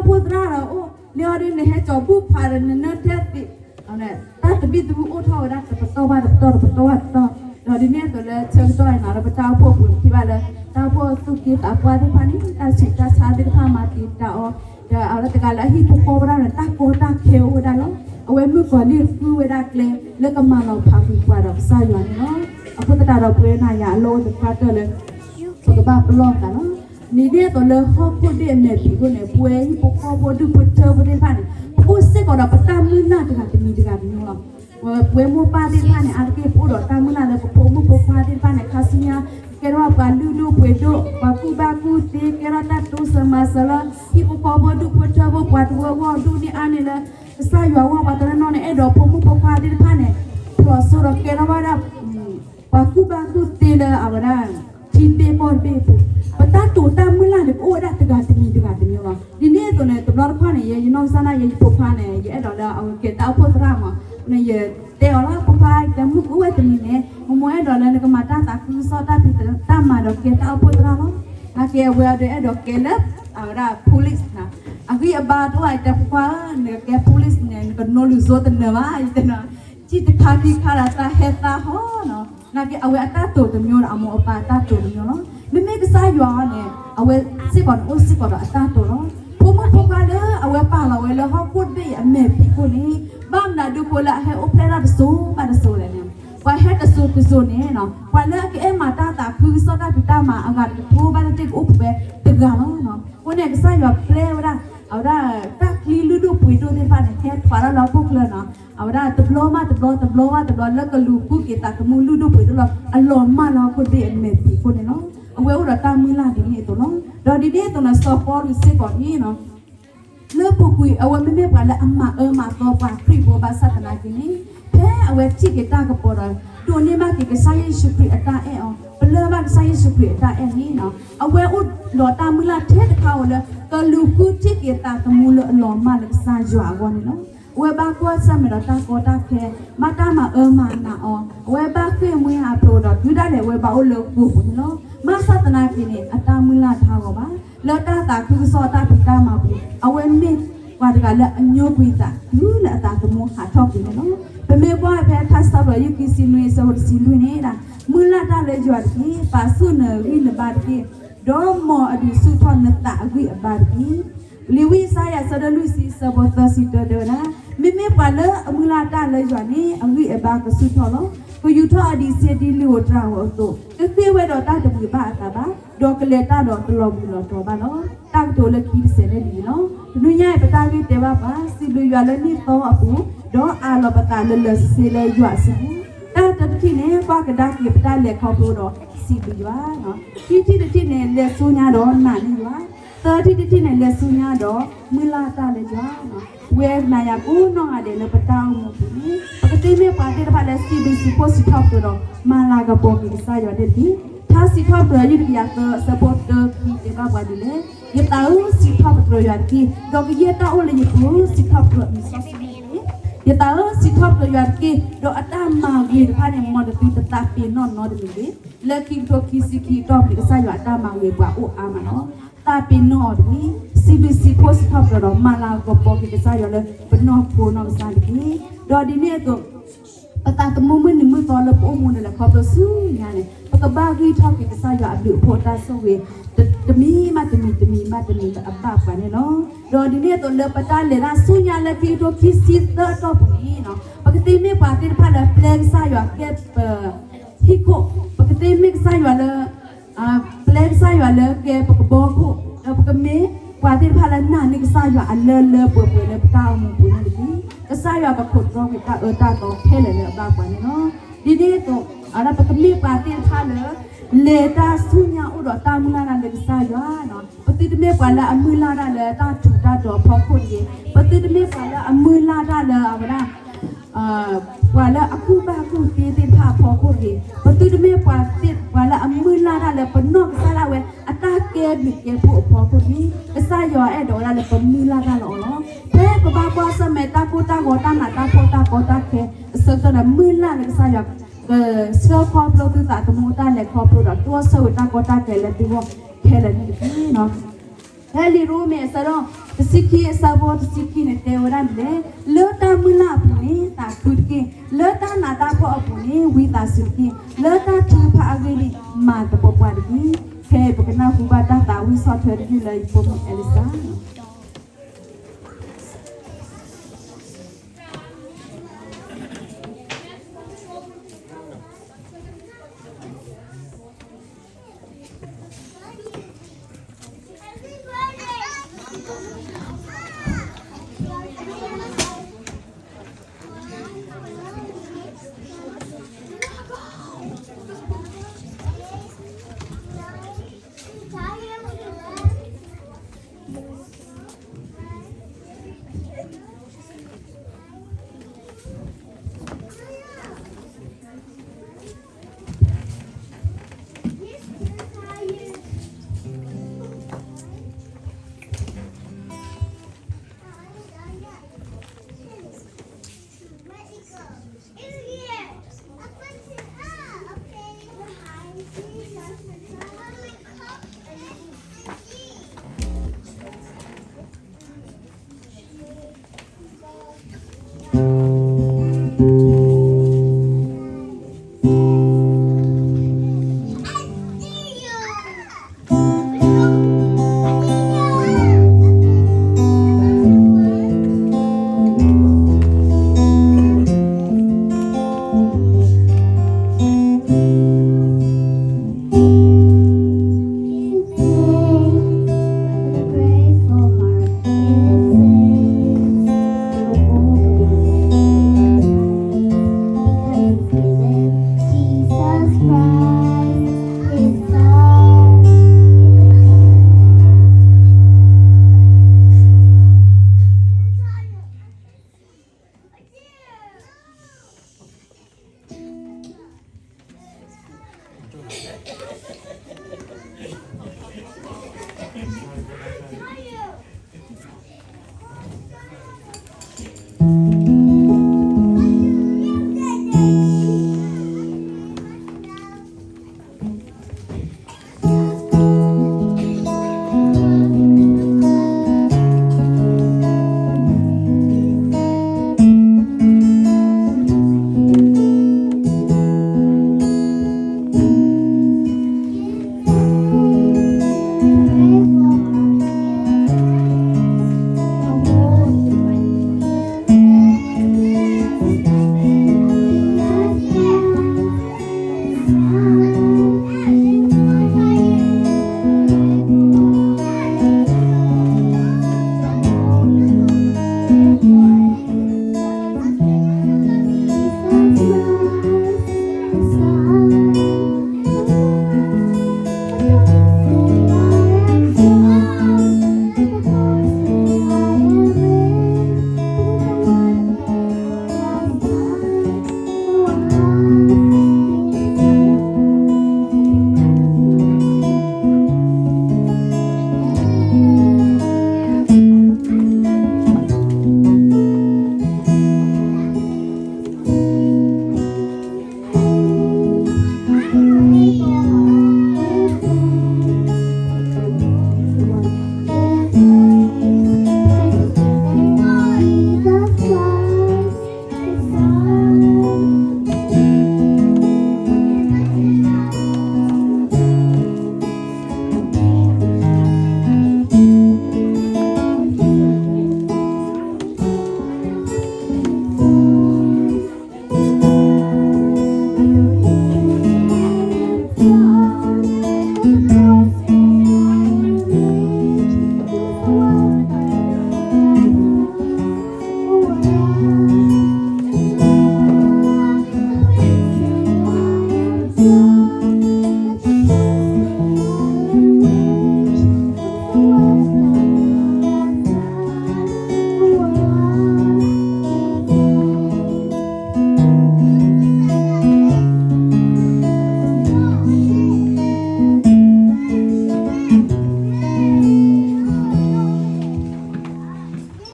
န့ၣ် ဒုးဒဲသရၣ်ဒိၣ်အီၤဒီးအိၣ်ဒီးဒၣ်န့ၣ် တၢ်အိၣ်ဖှိၣ်သရၣ်ဒီးအိၣ် လၢအီၤဒီးနဟဲကၠီၤဘူၣ်ခွါဒီးနနၢထဲသံး တၢ်သဘံၣ်သဘုၣ်အိၣ်ထီၣ်ဝဲဒၣ်တပတီၢ်ဘၣ်တပတီၢ် တပတီၢ်ဘၣ်တပတီၢ် ဒီးဒ်န့ၣ်အသိးလၢဆၢကတီၢ်အံၤနီၤ လၢပတၢ်အိၣ်ဖှိၣ်ပူၤန့ၣ် ထံၣ်ဘၣ်လၢ တၢ်အိၣ်ဖှိၣ်သူၣ်က့သးပှၢ်သ့ၣ်တဖၣ်န့ၣ် တၢ်ဆူးတၢ်ဆါသ့ၣ်တဖၣ်မၤတံာ်တာ်အီၤ ဒီးအဝဲတဂၤလၢအဟံၣ်ဖိဃီဖိဒၣ်န့ၣ် တၢ်ကီတၢ်ခဲအိၣ်ဝဲဒၣ်လီၤ. အဝဲမုၣ်ကီၤလံၢ်ဃုဝဲဒၣ်ကျဲ လၢကမၤလီၤဖးကွံာ်ပှၤဒီးကစၢ်ယွၤန့ၣ်လီၤ. အဃိသတးဒီးပဝဲနၤယၤအလီၢ်အိၣ်သပှၢ်တၢၢ်လၢ ပကဘၣ်ပလီၢ်သးလီၤ. ဒ်န့ၣ်အသိးလၢဟီၣ်ခိၣ်ဒ့ၣ်အမဲာ်ဖံးခိၣ်န့ၣ် ပဝဲဟံၣ်ဖိဃီဖိဒူၣ်ဖိထၢဖိသ့ၣ်တဖၣ်န့ၣ် ပအိၣ်စ့ၢ်ကီးဒီးပတၢ်မုၢ်လၢ်တဂၤတမံၤတဂၤတမံၤလီၤ. ပဝဲမိၢ်ပၢ်သ့ၣ်တဖၣ်န့ၣ် အါတက့ၢ်ပအိၣ်ဒီးတၢ်မုၢ်လၢ်လၢပဖိမုၣ်ဖိခွါသ့ၣ်တဖၣ်န့ၣ် ခါဆူညါ ကကဲထီၣ်ပှၤလုၢ်ဒိၣ်ပှ့ၤဒိၣ် ပှၤကူၣ်ဘၣ်ကူၣ်သ့ ကဲထီၣ်တၢ်တိစၢၤမၤစၢၤလၢ ဟံၣ်ဖိဃီဖိဒူၣ်ဖိထၢဖိပှၤတဝၢအဂီၢ်ဒိၣ်န့ၢ်အါန့ၢ်လၢ ကစၢ်ယွၤအဂီၢ် ပှၤတနီၤနီၤန့ၣ် အဲၣ်ဒိးဖိမုၣ်ဖိခွါသ့ၣ်တဖၣ်န့ၣ် ဖျိးစိဒီးကဲထီၣ်ဝဲဒၣ် ပှၤကူၣ်ဘၣ်ကူၣ်သ့လၢအဝဲဒၣ် ထံသ့ကီၢ်သ့အပူၤ ပတၢ်တိာ်တၢ်မုၢ်လၢ်န့ၣ် ကအိၣ်ဝဲဒၣ်တဂၤတမံၤတဂၤတမံၤလီၤ. ဒ်န့ၣ်အသိးန့ၣ် တဘျီတခီၣ်န့ၣ် ယဲယနီၢ်ကစၢ်ဒၣ်ယဲယဖိခွါန့ၣ် ယအဲၣ်ဒိးလၢအဝဲကဲတၢ်အိၣ်ဖှိၣ်သရၣ်မး န့ၣ်ယတဲအီၤလီၤ ဖိခွါ ယတဲမုၢ်ကအိၣ်ဝဲတနံၤန့ၣ် မိၢ်မိၢ်အဲၣ်ဒိးလၢနကမၤတၢ်သးခုကစီၣ်တၢ်ဖံးတၢ်မၤဒီးကဲတၢ်အိၣ်ဖှိၣ်သရၣ်လီၤ. နာ်က့အဝဲအီၤဒီးအဲၣ်ဒိးကဲလၢ အဝဲဒၣ် police န့ၣ် အဂံၢ်အဘါတအိၣ် ယတဲဖိခွါဧၢ နကကဲ police န့ၣ် နကနိလူၤစိတနၢၤဘၣ် ယတဲနီၤ စံၣ်တခါခံခါဒီးတၢ်ဟဲသါဟီနီၤ နာ်က့အဝဲအတၢ်တိာ်တမျိုးဒီးအမိၢ်အပၢ်အတၢ်တိာ်တမျိုးလီၤ. မ့မ့ၢ်ကစၢ်ယွၤအီၤန့ၣ် အဝဲစ့ၢ်ကီးန့ၣ်အိၣ်စ့ၢ်ကီးဒီးအတၢ်တိာ်လီၤ. ဖိမုၣ်ဖိခွါလၢအဝဲပာ်လီၤဝဲလၢဟီၣ်ခိၣ်တဘ့ၣ်အံၤအမဲာ်ဖံးခိၣ်န့ၣ် ဘၣ်မနုၤဒုးဃိလၢအဟဲအိၣ်ဖျဲၣ်ထီၣ်တစိၤဘၣ်တစိၤလဲၣ်န့ၣ် ပှၤဟဲတစိၤတစိၤန့ၣ် ပှၤလၢအကအဲၣ်မၤတၢ်သးခုကစီၣ်တၢ်ဖံးတၢ်မၤအဂၤတကထိဘၣ်တသ့ၣ်ကအိၣ်ပှဲၤတဂၤလီၤ. အဃိန့ၣ် ကစၢ်ယွၤပျဲဝဲဒၣ် အဝဲဒၣ် တၢ်ချံလုၢ်ဒိၣ်ပှ့ၤဒိၣ်သ့ၣ်တဖၣ်န့ၣ် ဟဲထွးထီၣ်လၢဟီၣ်ခိၣ်ချၢနီၤ အဝဲဒၣ်တဘျီဘၣ်တဘျီ တဘျီဘၣ်တဘျီ လၢကလူၤဃုက့ၤသးသမူလုၢ်ဒိၣ်ပှ့ၤဒိၣ်လီၤ အလီၤမၢ်လၢဟီၣ်ခိၣ်တဘ့ၣ်အမဲာ်ဖံးခိၣ်န့ၣ်လီၤ. အဝဲအိၣ်ဒီးတၢ်မုၢ်လၢ်ဒ်န့ၣ်အသိးလီၤ. ဒီးဒ်န့ၣ်အသိးန့ၣ် စီၤပီလူးစ့ၢ်ကီးန့ၣ် လၢပူၤကွံာ် အဝဲမ့မ့ၢ်ပှၤလၢအမၤအၢမၤသီပှၤခရံာ်ဖိဘၣ်ဆၣ်သနာ်က့န့ၣ် ဖဲအဝဲထံၣ်က့ၤတၢ်ကပီၤဒီး ဒိးန့ၢ်ဘၣ်က့ၤကစၢ်ယ့ၣ်ၡူးခရံာ်အတၢ်အဲၣ်အီၤ ပလၢၢ်ဘၣ်ကစၢ်ယ့ၣ်ၡူးခရံာ်အတၢ်အဲၣ်န့ၣ် အဝဲအိၣ်ဒီးတၢ်မုၢ်လၢ်ထဲတခါဧိၤလၢ ကလူၤဃုထံၣ်က့ၤသးသမူလၢအလီၤမၢ်လၢကစၢ်ယွၤအဂီၢ်န့ၣ်လီၤ. အဝဲဘၣ်ကွၢ်ဆၢၣ်မဲာ်ဒီးတၢ်ကီတၢ်ခဲ ဘၣ်တၢ်မၤအၢမၤနးအီၤ အဝဲဘၣ်ဃ့ၢ်မှံဟးဖျိးဒီး တုၤဒၣ်လဲာ်အဝဲဘၣ်အိၣ်လၢပူၤပူၤန့ၣ်လီၤ. ဘၣ်ဆၣ်သနာ်က့န့ၣ် အတၢ်မုၢ်လၢ်တဟးဂီၤဘၣ်. လၢတၢ်သးခုကစီၣ်တၢ်ဖံးတၢ်မၤပူၤ အဝဲမ့ၢ်ပှၤတဂၤလၢအညိကွံာ်သး တုၤလၢအသးသမူဟးထီၣ်က့ၤန့ၣ်လီၤ. ပမ့ၢ်ကွၢ်ဖဲထါစံးထီၣ်ပတြၢၤ ယုၢ်ခံဆံနွံ အဆၢဖိတဆံလွံၢ်န့ၣ်ဒၣ် မုၢ်လၢ်တၢ်လၢယွၤတက့ၢ်. ပာ်ဆူၣ်နဂံၢ်နဘါတက့ၢ်. ဒီးမ်အဒုးဆူၣ်ထီၣ်နသးအဂံၢ်အဘါတက့ၢ်. လံာ်ဝံယၡါယၤ အဆၢဒိၣ်လွံၢ်ဆံ အဆၢဖိသၢဆံတၢတဲဝဲဒၣ်, မ့မ့ၢ်ပှၤလၢအမုၢ်လၢ်တၢ်လၢယွၤန့ၣ် အဂံၢ်အဘါကဆူၣ်ထီၣ်လီၤ. ကယူၤထီၣ်အဒံးဆှၢဒ်လံာ်ဧိၤတြၤဧိၤအသိး, ကဃ့ၢ်ဝဲဒီးတၢ်တမုာ်ဘၣ်အသးဘၣ်. ဒီးကလဲၤတၢ်ဒီးတလီၤမုၢ်လီၤတီၤဘၣ်လီၤ. တၢ်ကတိၤလၢခံတစဲးန့ၣ်ဒ်အံၤလီၤ. တနွံညါအံၤ ပတၢ်ဂ့ၢ်တဲဘၣ်ပှၤ စံးဘျုးယွၤလၢနံၣ်သီအပူၤ, ဒီးအးလီၤပသးလၢလၢာ်ဆ့ဆ့လၢယွၤအစုပူၤ. တၢ်တထံၣ်န့ၣ် ကွၢ်ကဒါက့ၤပတၢ်လဲၤခီဖျိဒီးစံးဘျုးယွၤ, ခံထံၣ်တထံၣ်န့ၣ် လဲၤဆူညါဒီးနာ်န့ၢ်ယွၤ, သၢထံၣ်တထံၣ်န့ၣ် လဲၤဆူညါဒီး မုၢ်လၢ်တၢ်လၢယွၤ ပဝဲနၤယၤကိးနီၢ်ဂၤဒဲးလၢပတၢ်အိၣ်မူအပူၤန့ၣ် ပကသ့မ့ၢ်ပှၤသ့ၣ်တဖၣ်လၢစံးဘျုးစံးဖှိၣ်စံးထီၣ်ပတြၢၤဒီး မၤလၤကပီၤက့ၤကစၢ်ယွၤန့ၣ်တက့ၢ်. ထါစံးထီၣ်ပတြၢၤယုၢ်တကယၤသၢ အဆၢဖိတၢခံတဲဘၣ်ပှၤဒ်လဲၣ်, ယသးဧၢ စံးထီၣ်ပတြၢၤယွၤတက့ၢ်, ဒီးကယဲၢ်တၢ်အိၣ်လၢယပူၤ စံးထီၣ်ပတြၢၤအမံၤစီဆှံန့ၣ်တက့ၢ်. ယသးဧၢ စံးထီၣ်ပတြၢၤယွၤတက့ၢ်, ဒီးအတၢ်မၤဂ့ၤတဖၣ်န့ၣ် မ်နသုတသးပ့ၤနီၣ်နီတမံၤတဂ့ၤ. လၢခံကထိခံဆံခံအတီၢ်ပူၤန့ၣ် ကစၢ်ယွၤအတၢ်မၤဂ့ၤပှၤအိၣ်အါမးလီၤ. သးပ့ၤနီၣ်အီၤတဂ့ၤ, စံးဘျုးစံးဖှိၣ်စံးထီၣ်ပတြၢၤဒီး မၤလၤကပီၤက့ၤကစၢ်ယွၤလၢပနီၢ်ခိနီၢ်ကစၢ်တက့ၢ်. ဒီးဒ်န့ၣ်အသိး ပသးသမူမုၢ်နံၤမုၢ်သီလၢပအိၣ်မူန့ၣ်လဲၤခီဖျိဆူညါန့ၣ် ပကဘၣ်ဂံၢ်ထီၣ်က့ၤကစၢ်ယွၤအဘျုးအဖှိၣ်အတၢ်ဆိၣ်ဂ့ၤ တမံၤမးတမံၤ တမံၤမးတမံၤလၢအဘၣ်ပှၤန့ၣ်လီၤ. ဒီးဒ်န့ၣ်အသိးလၢပတၢ်လဲၤတၢ်ဆူညါလၢခံကထိခံဆံသၢအတီၢ်ပူၤန့ၣ် ပကသ့မ့ၢ်ပှၤသ့ၣ်တဖၣ်လၢပျဲကစၢ်ယွၤကဲပ ဟံၣ်ခိၣ်, ပကသ့မ့ၢ်ကစၢ်ယွၤလၢ ပျဲကစၢ်ယွၤလၢကဲပကဘီခိၣ်, ဒီးပကမ့ၢ်ပှၤသ့ၣ်တဖၣ်လၢနာ်န့ၢ်ကစၢ်ယွၤအလၢလၢပှဲၤပှဲၤလၢပတၢ်အိၣ်မူပူၤန့ၣ်တက့ၢ်. ကစၢ်ယွၤကခိးတြီကွံာ်တၢ်အၢတၢ်သီခဲလၢာ်လၢအဘၣ်ပှၤန့ၣ်လီၤ. ဒ်န့ၣ်အသိး ပကမ့ၢ်ပှၤသ့ၣ်တဖၣ်လၢ လဲၤတၢ်ဆူညါအိၣ်ဒီးတၢ်မုၢ်လၢ်တၢ်လၢကစၢ်ယွၤ, ပသုတမ့ၢ်ပှၤလၢအမုၢ်လၢ်တၢ်လၢတၢ်ထူးတၢ်တီၤအဖီခိၣ်တဂ့ၤ, ပသုတမ့ၢ်ပှၤလၢအမုၢ်လၢ်တၢ်လၢအဝဲဒၣ် ပှၤလၢအကူၣ်ဘၣ်ကူၣ်သ့သ့ၣ်တဖၣ်အဖီခိၣ်တဂ့ၤ, ပသုတမ့ၢ်ပှၤသ့ၣ်ပှၤလၢအမုၢ်လၢ်တၢ်လၢပနီၢ်ကစၢ်ဒၣ်ဝဲ အတၢ်ကဲဘျုးကဲဖှိၣ်အဖီခိၣ်တဂ့ၤ. ကစၢ်ယွၤအဲၣ်ဒိးဝဲဒၣ်လၢပမုၢ်လၢ်တၢ်လၢအီၤလီၤ. ဖဲပဘၣ်ကွၢ်ဆၢၣ်မဲာ်တၢ်ကိၢ်တၢ်ဂီၤတၢ်နးတၢ်ဖှီၣ်တၢ်ကီတၢ်ခဲ အဆၢကတီၢ်န့ၣ် မုၢ်လၢ်လၢကစၢ်ယွၤ ကဆှၢခီဖျိသုသးသမူတၢ်လဲၤခီဖျိဒီး တိစၢၤဝဲတၢ်ကီတၢ်ခဲလၢသုဂီၢ်ခဲလၢာ်န့ၣ်တက့ၢ်. ဖဲလံာ်ရိမ့ၤအဆၢဒိၣ်တဆံခံအဆၢဖိတဆံခံန့ၣ် တဲဝဲဒၣ်ဒ်လဲၣ်, လၢတၢ်မုၢ်လၢ်အပူၤန့ၣ် သးခုတက့ၢ်. လၢတၢ်နးတၢ်ဖှီၣ်အပူၤန့ၣ် ဝံသးစူၤတက့ၢ်. လၢတၢ်ထုကဖၣ်အဂ့ၢ်န့ၣ် မၤသပှၢ်ပှၢ်တက့ၢ်. ခဲအံၤပကနၢ်ဟူဘၣ်တၢ်သးဝံၣ်ဆီၣ်ထွဲတယုၢ်လၢယဖိမုၣ်အဲလံစၢ